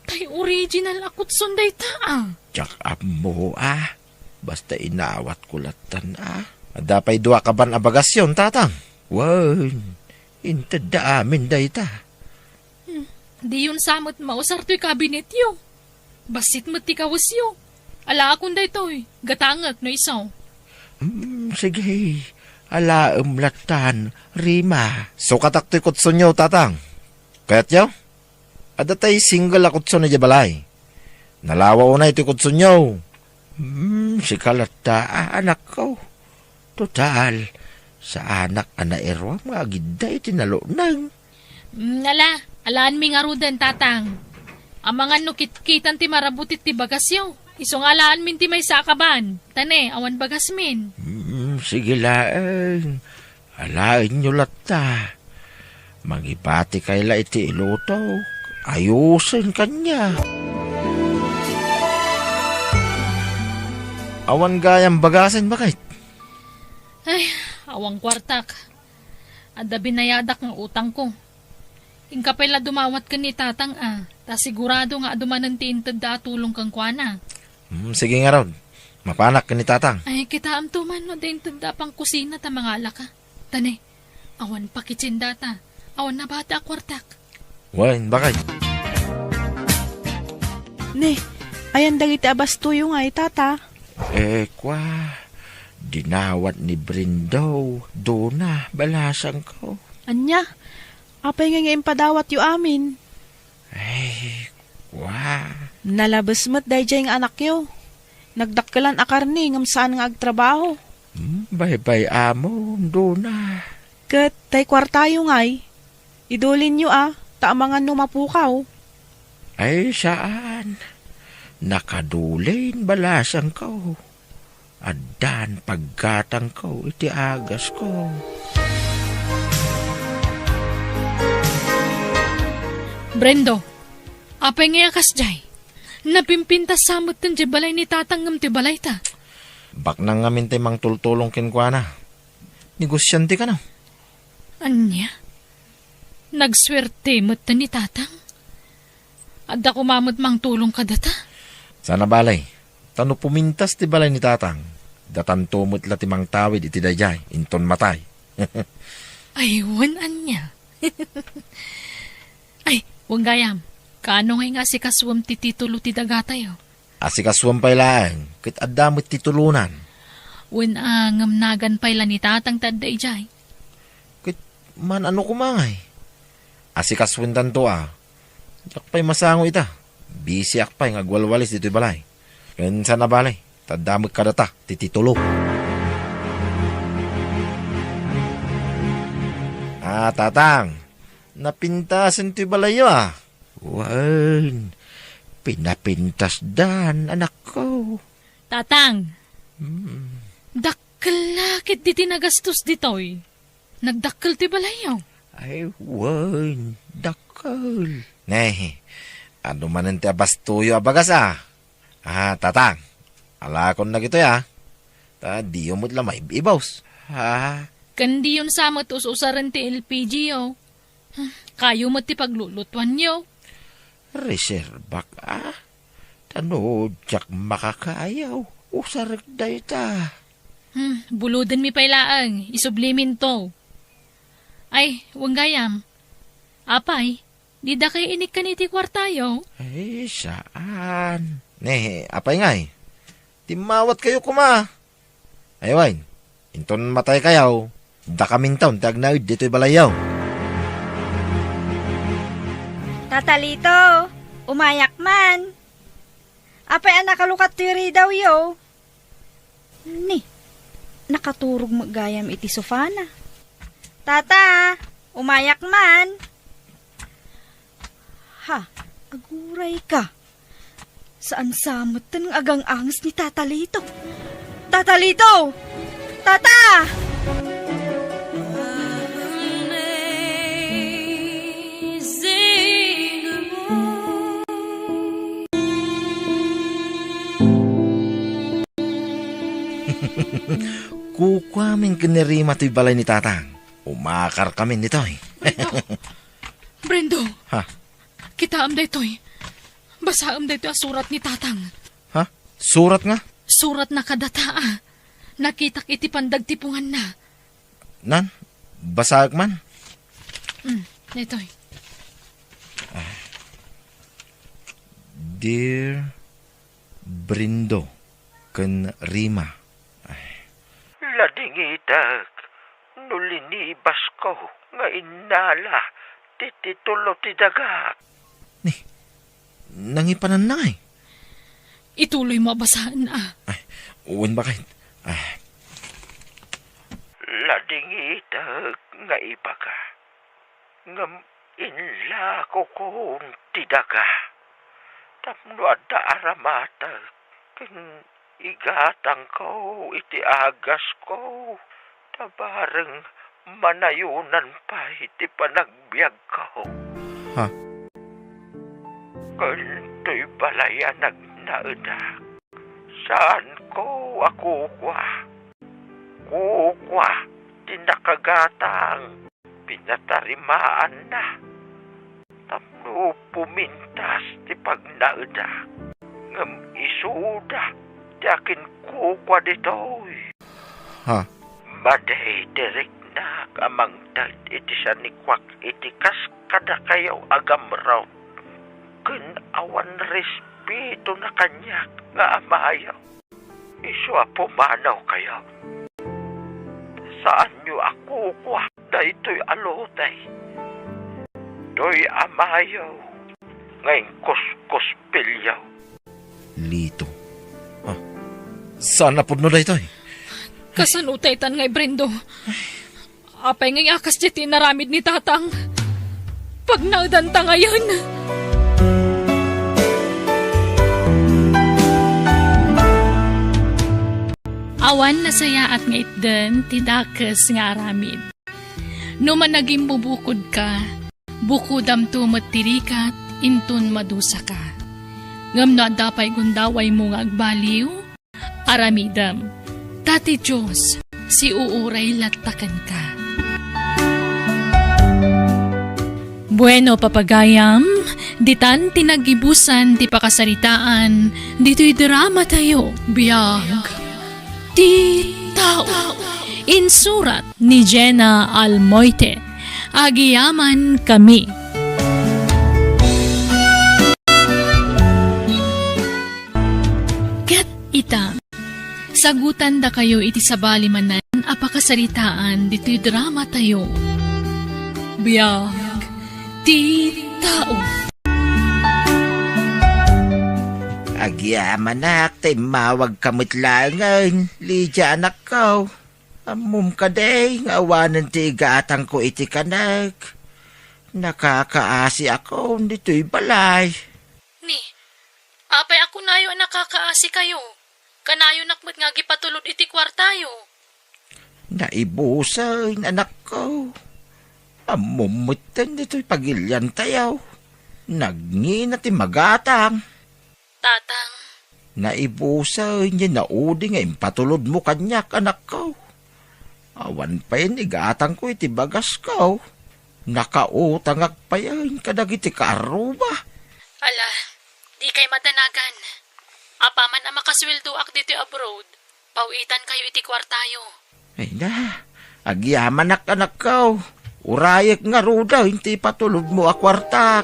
Tay original a kutson dayta, a. Diak ammo, a. Basta inawatko lattan, a. Adda pay dua kaban a bagasyon, Tatang. Wen, intedda amin dayta. Hmm, diyon sa met mausar toy kabinetyo. Bassit met ti kawesyo. Alaakon daytoy, gatangek no isu. Hmm, sige, alaem lattan, Rima. Sukatak toy kutsonyo, Tatang. Kayatyo? Adda tay single a kutson idiay balay. Nalawa unay ti kutsonyo. Hmm, sika latta, a, anakko. Total, saanak a nairuam nga agidda iti nalukneng. Mm, ala, alaanmi ngaruden, Tatang. Amangan no kitkitan ti marabut iti bagasyo. Isu nga alaanmin ti maysa a kaban. Ta ne, awan bagasmin. Mm, sige laeng. Alaenyo latta. Mangibatikay la iti ilutok. Ayusen kaniak. Awan gayam bagasen, baket? Ay, awan kuartak. Adda binayadak nga utangko. Inka pay la dumawat ken ni Tatang a, ta sigurado nga adu manen ti intedda a tulong kenkuana. Hmm, sige ngarud. Mapanak ken ni Tatang. Ay, kitaemto man no adda intedda a pangkusina ta mangalaka. Ta ne, awan pakitsin data. Awan nabati a kuartak. Wen, baket? Ne, ayan dagiti a bastoyo ngay, Tata? Eh, kua, dinawat ni Brendo, Dona, balasangko. Ania? Apay ngay nga impadawatyo amin? Ay, kua. Nalabes met daydiay nga anakyo. Nagdakkelan a karne ngem saan nga agtrabaho. Hmm, baybay-amon, Dona. Ket tay kuartayo ngay, idulinyo a, ta amangan no mapukaw. Ay, saan. Nakadulin balasangko. Addan paggatangko iti agasko. Brendo, apay ngay a kasdiay? Napimpintas sa metten diay balay ni Tatang ngem ti balayta. Baknang ngamin ti mangtultulong kenkuana. Negosiante kano. Ania? Nagsuerte metten ni Tatang? Adda koma met mangtulong kadata? Saan a bale. Ta no pumintas ti balay ni Tatang, datanto met la ti mangtawid iti daydiay, inton matay. Ay, wen ania? Ay, wen gayam, kaano ngay nga asikasuem ti titulo ti dagatayo? Asikasuem pay laeng, ket adda met titulonan. Wen a, ngem nagan pay la ni Tatang ti adda idiay. Ket man-ano koma ngay? Asikasoentanto a. Diak pay masango ita. Bisiak pay nga agwalwalis ditoy balay. Ken saan a bale, ta adda met kadata ti titulo. Ah, Tatang, napintasen toy balayyo, a. Wen, pinapintasdan, anakko. Tatang, hmm, dakkel la ketdi ti nagastos ditoy. Nagdakkel ti balayyo. Ay, wen, dakkel. Ne, adu manen ti abastoyo a bagas, a. Ah, Tatang, alakon dagitoy, a. Ta diyo met la maib-ibus. Ah. Ken diyon sa met us-usaren ti L P G yo. Hmm, kayo met ti paglulutuanyo. Reserbak, a. Ta no diak makakayaw, usarek dayta. Hmm, buludenmi pay laeng, isubliminto. Ay, wen gayam. Apay, di dakay inikkan iti kuartayo? Ay, saan. Ne, apay ngay? Timmawatkayo koma. Ay, wen, inton mataykayo, dakaminton ti agnaed ditoy balayyo. Tata Lito, umayak man. Apay a nakalukat toy ridawyo? Ni, nakaturog met gayam iti sofana. Tata, umayak man. Ha, aguray ka. Saan sa metten nga agang-anges ni Tata Lito? Tata Lito! Tata! Kukuamin ken ni Rima toy balay ni Tatang. Umakarkamin ditoy. Brendo! Brendo! Ha? Kitaem daytoy. Basaem daytoy a surat ni Tatang. Ha? Surat nga? Suratna kadata a. Nakitak iti pandagtipunganna. Nan, basaek man. Mm, daytoy. Ah. Dear Brendo ken Rima. Ay. Ladingitek no linibasko nga innala ti titulo ti dagak. Ni, nangipananna ngay? Ituloy mo a basaen, a. Ay, wen baket. Ah. Ladingitek nga ibaga, ngem inlakokon ti daga. Tapno adda aramatek ken igatangko iti agasko, ta bareng manayonan pay ti panagbiagko. Ha? Ken toy balay a nagnaedak, saanko a kukua. Kukua ti nakagatang, pinatarimaanna. Tapno pumintas ti pagnaedak, ngem isuda ti akinkukua ditoy. Ha? Madi ti riknak a mangted iti sanikuak iti kas kadakayo a gamrot, ken awan respetona kaniak nga amayo. Isu a pumanawkayo. Saanyo a kukua daytoy a lote. Toy amayo nga inkuskuspilyo. Lito. Ah, saan a pudno daytoy? Kasano taytan nga ibrendo? Apay ngay a kasdiay ti inaramid ni Tatang? Pagnaedanta ngayen. Awan nasayaat nga itden ti dakes nga aramid. No managimbubukodka, bukodamto met ti rigat inton madusaka. Ngem no adda pay gundawaymo nga agbaliw, aramidem, ta ti Dios siuuray latta kenka. Bueno, papagayam, ditan ti naggibusan ti pakasaritaan ditoy drama tayo. Biag ti tao. Insurat ni Jenna Almoite. Agyamankami. Ket ita, sagutandakayo iti sabali manen a pakasaritaan ditoy drama tayo. Biag ti tao. Agyamanak ta immawagka met laengen, Lydia, anakko. Ammom kadi nga awanen ti igatangko iti kanek. Nakakaasiakon ditoy balay. Ni, apay a kunayo a nakakaasikayo? Kanayonak met nga agipatulod iti kuartayo. Naibusen, anakko. Ammom metten ditoy pagiliantayo. Nagngina ti magatang. Tatang. Naibusen, naudi nga impatulodmo kaniak, anakko. Awan pay igatangko iti bagasko. Nakautangak pay kadagiti kaarruba. Ala, dikay madanagan. Apaman a makasueldoak ditoy abroad, pawitankayo iti kuartayo. Ay na, agyamanak, anakko. Urayek ngaruden ti ipatulodmo a kuartak.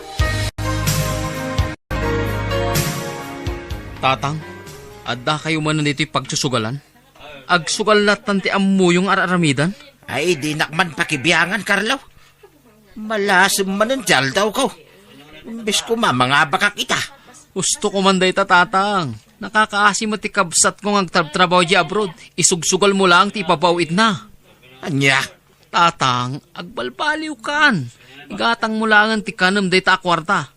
Tatang, addakayo manen ditoy pagsusugalan? Agsugal lattan ti ammoyo nga ar-aramiden? Ay, dinak man pakibiangan, Carlo. Malasem manen ti aldawko. Imbes koma mangabakak ita. Husto ko man dayta, Tatang. Nakakaasi met ti kabsatko nga agtrabtrabaho idiay abroad. Isugsugalmo laeng ti ipapaw-itna. Ania? Tatang, agbalbaliwkan. Igatangmo laengen ti kanem dayta a kuarta.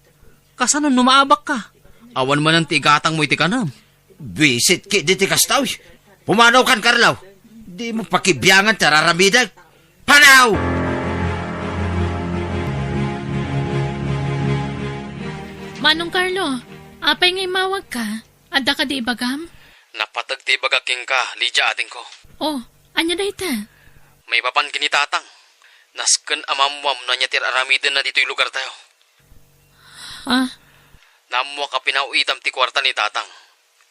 Kasano no maabakka? Awan manen ti igatangmo iti kanem. Buisit ketdi ti kasta, uy. Pumanawkan, Carlo. Dimo pakibiangan ti ar-aramidek. Panaw! Manong Carlo, apay nga immawagka? Adda kadi ibagam? Napateg ti ibagak kenka, Lydia, adingko. Oh, ania dayta? Maipapan ken ni Tatang. Nasken a maammuam no ania ti ar-aramidenna ditoy lugartayo. Ah? Naammuak a pinaw-itam ti kuarta ni Tatang.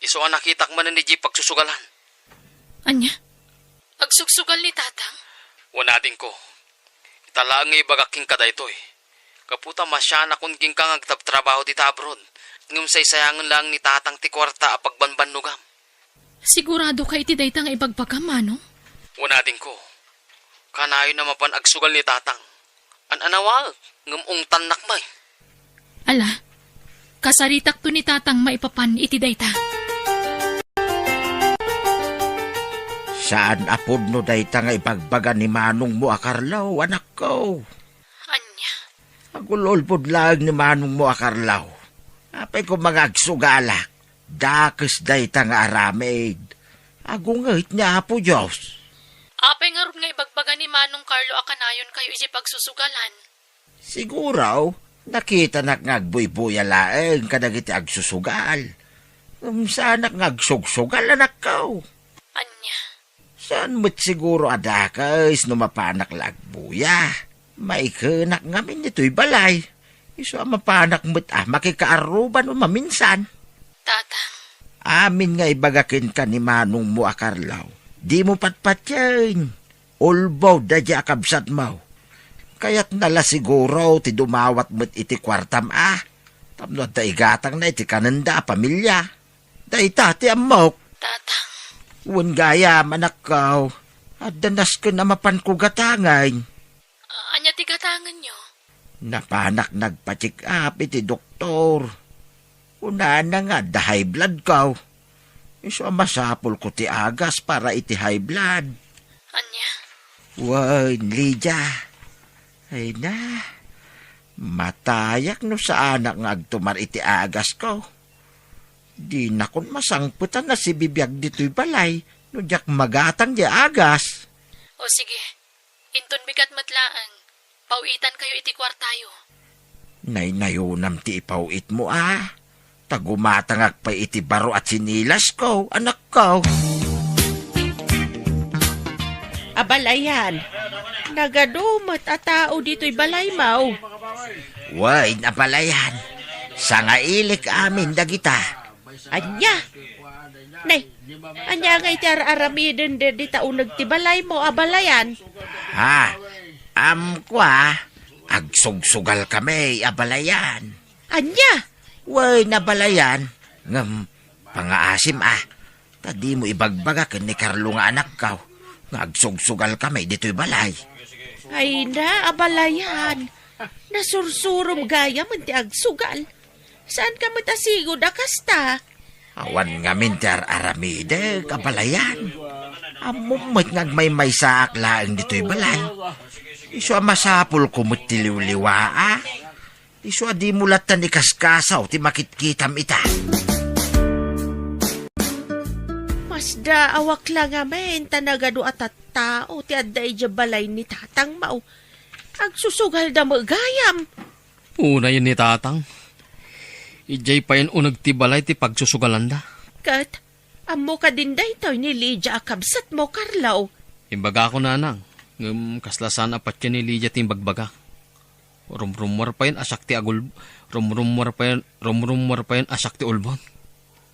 Isu a nakitak manen idiay pagsusugalan. Ania? Agsugsugal ni Tatang? Wen, adingko. Ita laeng nga ibagak kenka daytoy. Gapu ta masianakon kenka nga agtrabtrabaho dita abroad, ngem saysayangen laeng ni Tatang ti kuarta a pagbanbannogam. Siguradoka iti dayta nga ibagbagam, Manong? Wen, adingko. Kanayon a mapan agsugal ni Tatang. An-anawaek, ngem ungtannak met. Ala, kasaritakto ni Tatang maipapan iti dayta. Saan a pudno dayta nga ibagbaga ni manongmo a Carlo, anakko. Ania? Agul-ulbod laeng ni manongmo a Carlo. Apay koma nga agsugalak? Dakes dayta nga aramid. Agunget ni Apo Dios. Apay ngarud nga ibagbaga ni Manong Carlo a kanayonkayo iti pagsusugalan? Siguro, nakitanak nga agbuybuya laeng kadagiti agsusugal. Ngem saanak nga agsugsugal, anakko. Ania? Saan met siguro a dakes no mapanak la agbuya. Maikenak ngamin ditoy balay. Isu a mapanak met a makikaarruba no maminsan. Tatang. Amin nga ibaga kenka ni manongmo a Carlo, dimo patpatien. Ulbod daydiay a kabsatmo. Kayatna la siguro ti dumawat met iti kuartam a, tapno adda igatangna iti kanenda a pamilia. Dayta ti ammok. Tatang. Wen gayam, anakko. Adda nasken a mapanko gatangen. Ania ti gatangenyo? Napanak nagpa-check up iti doktor. Kunana nga adda high blood ko. Isu a masapulko ti agas para iti high blood. Ania? Wen, Lydia. Ay na, matayak no saanak nga agtumar iti agasko. Dinakon masangpetan a sibibiag ditoy balay no diak magatang diay agas. O sige, inton bigat met laeng, pawitankayo iti kuartayo. Naynayonam ti ipaw-itmo a. Ta gumatangak pay iti baro a tsinilasko, anakko. Abalayan, nagadu met a tao ditoy balaymo. Wen, abalayan, sangailik amin dagita. Ania? Nay, ania nga iti ar-aramiden dagita uneg ti balaymo, abalayan? Ha, amko a, agsugsugal kami, abalayan. Ania? Wen, abalayan, ngem pangaasim a, ta dimo ibagbaga ken ni Carlo nga anakko nga agsugsugal kami ditoy balay. Ay na, abalayan. Nasursurom gayam ti agsugal. Saanka met a sigud a kasta? Awan ngamin ti ar-aramidek, abalayan. Ammom met nga agmaymaysaak laeng ditoy balay. Isu a masapulko met ti liwliwaak. Isu a dimo lattan ikaskasaw ti makitkitam ita. Masdaawak la ngamin ta nagadu a tattao ti adda idiay balay ni tatangmo. Agsusugalda met gayam. Unayen ni tatang. Idiay payen uneg ti balay ti pagsusugalanda. Ket, ammo kadin daytoy ni Lydia a kabsatmo, Carlo? Imbagakon, nanang, ngem kasla saan a patien ni Lydia ti imbagbagak. Rumrummuar payen a siak ti agul-, rumrummuar payen, rumrummuar payen a siak ti ulbod.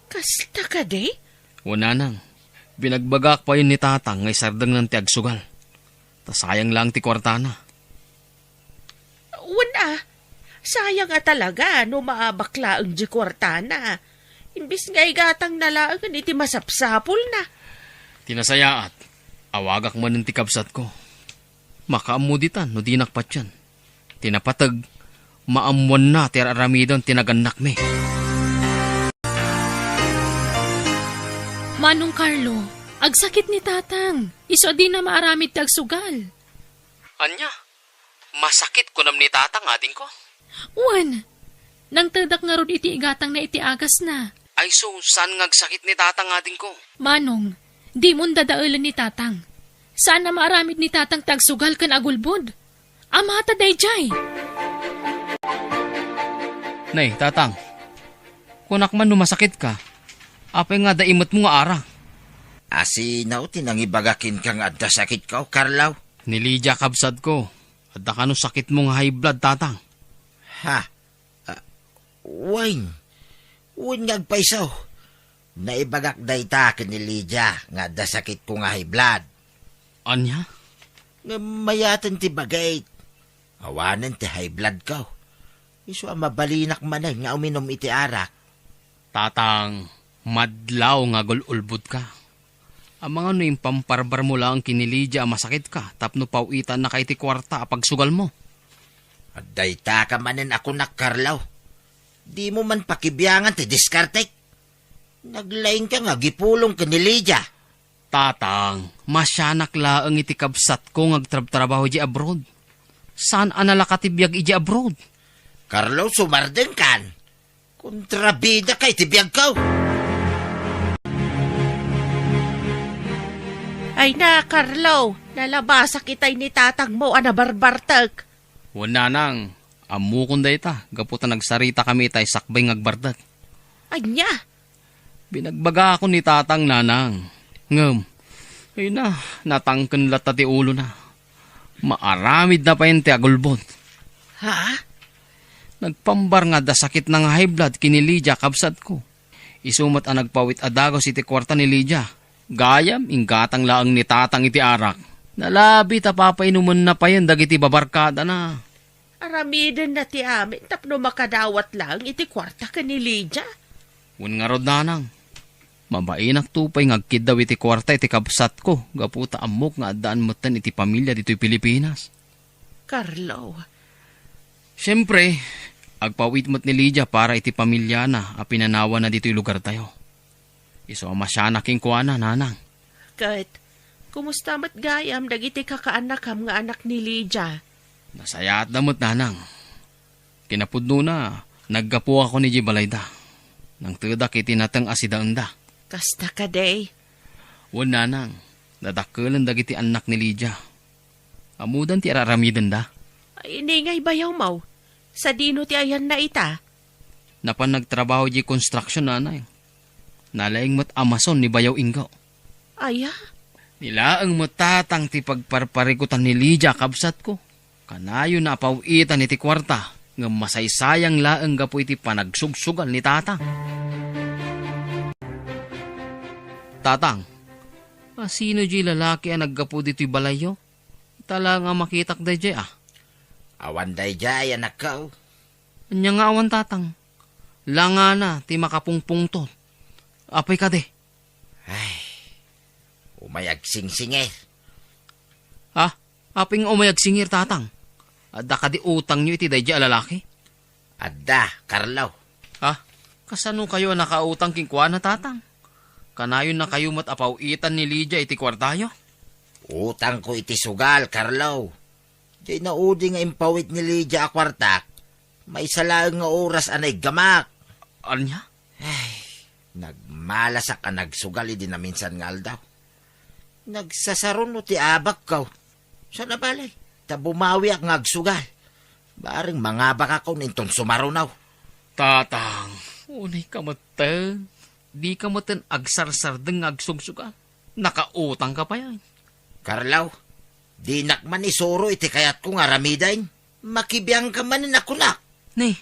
Kasta kadi? Wen, nanang, binagbagaak payen ni tatang nga isardengnan ti agsugal. Ta sayang laeng ti kuartana. Wen a, sayang a talaga no maabak laeng diay kuartana. Imbes nga igatangna laengen iti masapsapulna. Ti nasayaat, awagak manen ti kabsatko. Makaammo ditan no dinak patien. Ti napateg, maammoanna ti ar-aramiden ti nagannakmi. Manong Carlo, agsakit ni tatang. Isu a dina maaramid ti agsugal. Ania? Masakit kunam ni tatang, adingko? Wen, nangtedak ngarud iti igatangna iti agasna. Ay sus, saan nga agsakit ni tatang, adingko? Manong, dimon dadaelen ni tatang. Saan a maaramid ni tatang ti agsugal ken agulbod. Amata daydiay. Nay, tatang, kunak man no masakitka, apay nga adda imetmo nga ara? Asino ti nangibaga kenka nga adda sakitko, Carlo? Ni Lydia, kabsatko. Adda kano sakitmo nga high blood, tatang? Ha? Ah, wen. Wen nga agpayso. Naibagak dayta ken ni Lydia nga adda sakitko nga high blood. Ania? Ngem mayaten ti bagik. Awanen ti high blood ko. Isu a mabalinak manen nga uminum iti arak. Tatang, madlaw nga agul-ulbodka. Amangan no impamparbarmo laeng ken ni Lydia a masakitka tapno paw-itannaka iti kuarta a pagsugalmo. Adda dayta ka manen a kunak, Carlo. Dimo man pakibiangan ti diskartek. Naglaingka nga agipulong ken ni Lydia. Tatang, masianak laeng iti kabsatko nga agtrabtrabaho idiay abroad. Saan a nalaka ti biag idiay abroad. Carlo, sumardengkan. Kontrabida kay ti biagko. Ay na, Carlo, nalabasak itay ni tatangmo a nabarbartek. Wen, nanang, ammokon dayta, gapu ta nagsaritakami itay sakbay nga agbartek. Ania? Binagbagakon ni tatang, nanang. Ngem, ay na, natangken latta ti ulona. Maaramidna payen ti agulbod. Ha? Nagpambar nga adda sakitna nga high blood ken ni Lydia, kabsatko. Isu met a nagpawit a dagus iti kuarta ni Lydia. Gayam, inggatang laeng ni tatang iti arak. Nalabi ta papainumenna payen dagiti babarkadana. Aramidenna ti amin tapno makadawat laeng iti kuarta ken ni Lydia. Wen ngarud, nanang. Mabainakto pay nga agkiddaw iti kuarta iti kabsatko gapu ta ammok nga addaan metten iti pamilia ditoy Pilipinas. Carlo. Siempre, agpawit met ni Lydia para iti pamiliana a pinanawanna ditoy lugartayo. Isu a masianak kenkuana, nanang. Ket, kumusta met gayam dagiti kakaannakam nga anak ni Lydia? Nasayaatda met, nanang. Kinapudnona, naggapuakon idiay balayda. Nangtedak iti nateng a sidaenda. Kasta kadi? Wen, nanang, nadakkelen dagiti annak ni Lydia. Ammodan ti ar-aramidenda. Ay, ni ngay bayawmo? Sadino ti ayanna ita? Napan nagtrabaho idiay construction, nanay. Nalaing met a mason ni bayaw Ingo. Aya? Ni laeng met tatang ti pagparparikutan ni Lydia, kabsatko. Kanayon a paw-itan iti kuarta, ngem masaysayang laeng gapu iti panagsugsugal ni tatang. Tatang, a sino diay lalaki a naggapu ditoy balayyo? Ita laeng a makitak daydiay, a. Awan daydiay, anakko. Ania nga awan, tatang? Langana ti makapungpungtot. Apay kadi? Ay, umay agsingsingir. Ha? Apay nga umay agsingir, tatang? Adda kadi utangyo iti daydiay a lalaki? Adda, Carlo. Ha? Kasano kayo a nakautang kenkuana, tatang? Kanayonnakayo met a paw-itan ni Lydia iti kuartayo? Utangko iti sugal, Carlo. Diay naudi nga impawit ni Lydia a kuartak, maysa laeng nga oras a naiggamak. Ania? Ay, nagmalasak a nagsugal idi naminsan nga aldaw. Nagsasaruno ti abakko. Saan a bale, ta bumawiak nga agsugal. Bareng mangabakakon inton sumaruno. Tatang, unay ka metten. Di ka metten agsarsardeng nga agsugsugal. Nakautang ka pay. Carlo, dinak man isuro iti kayatko nga aramiden. Makibiangka manen a kunak. Ni,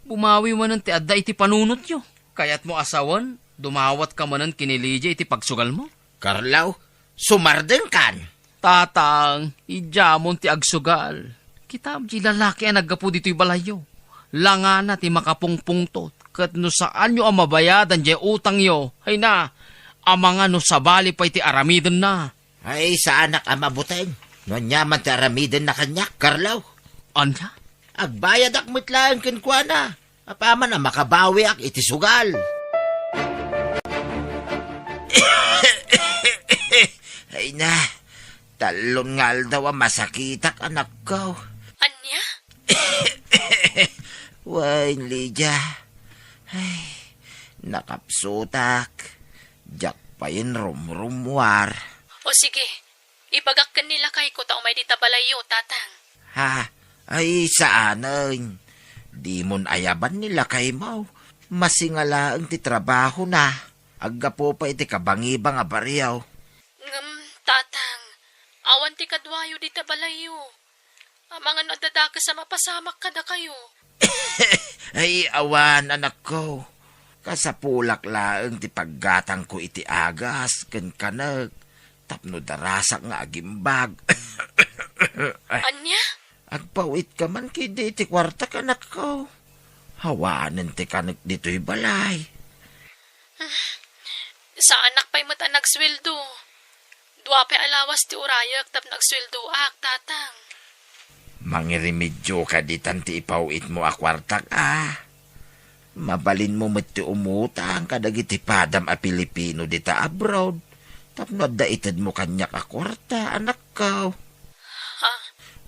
bumawi manen ti adda iti panunotyo. Kayatmo a sawen, dumawatka manen ken ni Lydia iti pagsugalmo? Carlo, sumardengkan. Tatang, idiamon ti agsugal. Kitam diay lalaki a naggapu ditoy balayyo. Langana ti makapungpungtot, ket no saanyo a mabayadan diay utangyo, hayna, amangan no sabali pay ti aramidenna. Ay, saanak a mabuteng. No aniaman ti aramidenna kaniak, Carlo. Ania? Agbayadak met laeng kenkuana. Apaman a makabawiak iti sugal. Ay na, tallon nga aldaw a masakitak, anakko. Ania? Wen, Lydia. Ay, nakapsutak. Diak payen rumrumuar. O sige, ibagak ken ni lakayko ta umay dita balayyo, tatang. Ha? Ay, saanen. Dimon ayaban ni lakaymo. Masinga laeng ti trabahona. Aggapu pay iti kabangibang a barrio. Ngem, tatang, awan ti kaduayo dita balayyo. Amangan no adda dakes a mapasamak kadakayo. Ay, awan, anakko. Kasapulak laeng ti paggatangko iti agas ken kanek tapno darasak nga agimbag. Ania? Agpawitka man ketdi iti kuartak, anakko. Awanen ti kanek ditoy balay. Saanak pay met a nagsueldo. Dua pay a lawas ti urayek tapno agsueldoak, tatang. Mangirimedioka ditan ti ipaw-itmo a kuartak, a. Mabalinmo met ti umutang kadagiti padam a Pilipino dita abroad. Tapno adda itedmo kaniak a kuarta, anakko. Ha?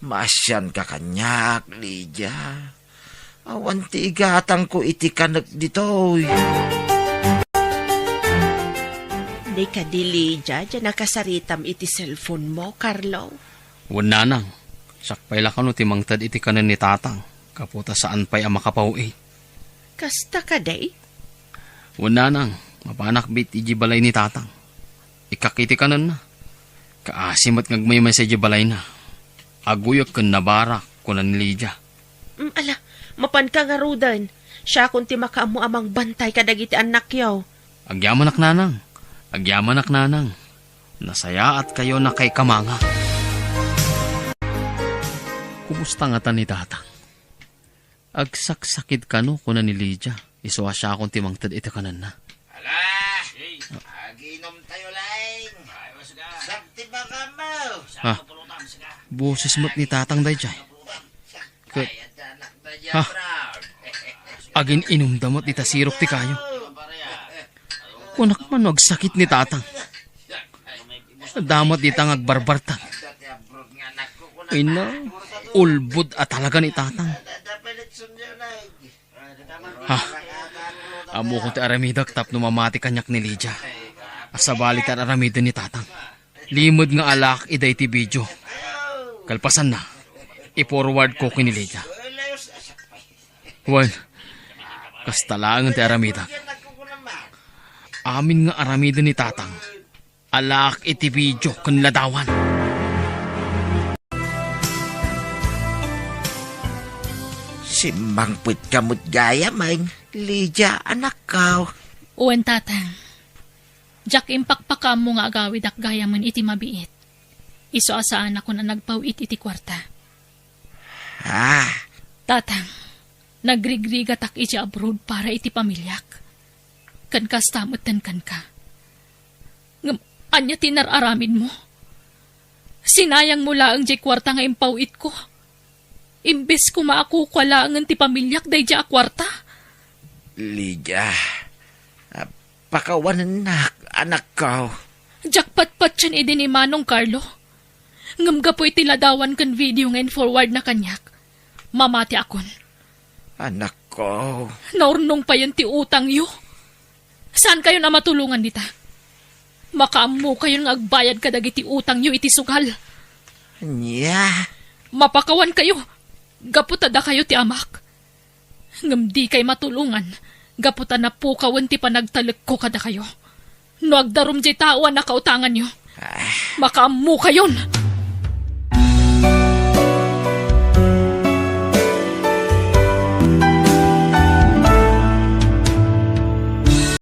Maasianka kaniak, Lydia. Awan ti igatangko iti kanek ditoy. Di kadi, Lydia, diay nakasaritam iti cellphone mo, Carlo? Wen, nanang. Siak pay la kano ti mangted iti kanen ni tatang, gapu ta saan pay a makapaw-i. Kasta kadi? Wen, nanang, mapanak met idiay balay ni tatang. Ikkak iti kanenna. Kaasi met nga agmaymaysa idiay balayna. Aguyek ken nabarak, kuna ni Lydia. Mm, ala, mapanka ngaruden. Siakon ti makaammo a mangbantay kadagiti annakyo. Agyamanak, nanang. Agyamanak, nanang. Nasayaatkayo, nakaikamanga. Kumusta ngata ni tatang? Agsaksakit kano, kuna ni Lydia. Isu a siakon ti mangted iti kanenna. Ala! Aginom tayo, Laing. Sakti ba ka mo? Ha? Boses met ni tatang daydiay. Ket, ha? Agin-inumda met dita sirok ti kayo. Kunak man no agsakit ni tatang. Adda met dita nga agbarbartag. Ina, ulbod a talaga ni tatang. Ha? Ammokon ti aramidek tapno mamati kaniak ni Lydia. A sabali ti aramiden ni tatang. Limed nga alaak idiay ti video. Kalpasanna, i-forward ko ken ni Lydia. Wen, kasta laengen ti aramidek. Amin nga aramiden ni tatang. Alaak iti video ken ladawan. Simmangpetka met gayam, Lydia, anakko. Wen, tatang. Diak impakpakaammo nga agawidak gayamen iti mabiit. Isu a saanakon a nagpaw-it iti kuarta. Ah. Tatang, nagrigrigatak iti abroad para iti pamiliak. Ken kasta metten kenka. Ngem ania ti inar-aramidmo? Sinayangmo laeng diay kuarta nga impaw-itko. Imbes koma a kukua laengen ti pamiliak daydiay a kuarta. Lydia, ah, pakawanennak, anakko. Diak patpatien idi ni Manong Carlo. Ngem gapu iti ladawan ken video nga in-forwardna kaniak, mamatiakon. Anakko. Naurnongpayen ti utangyo. Saankayon a matulongan dita. Makaammokayon nga agbayad kadagiti utangyo iti sugal. Ania? Mapakawankayo gapu ta dakayo ti amak. Ngem dikay matulongan gapu ta napukawen ti panagtalekko kadakayo. No agdarum diay tao a nakautanganyo, ah, makaammokayon!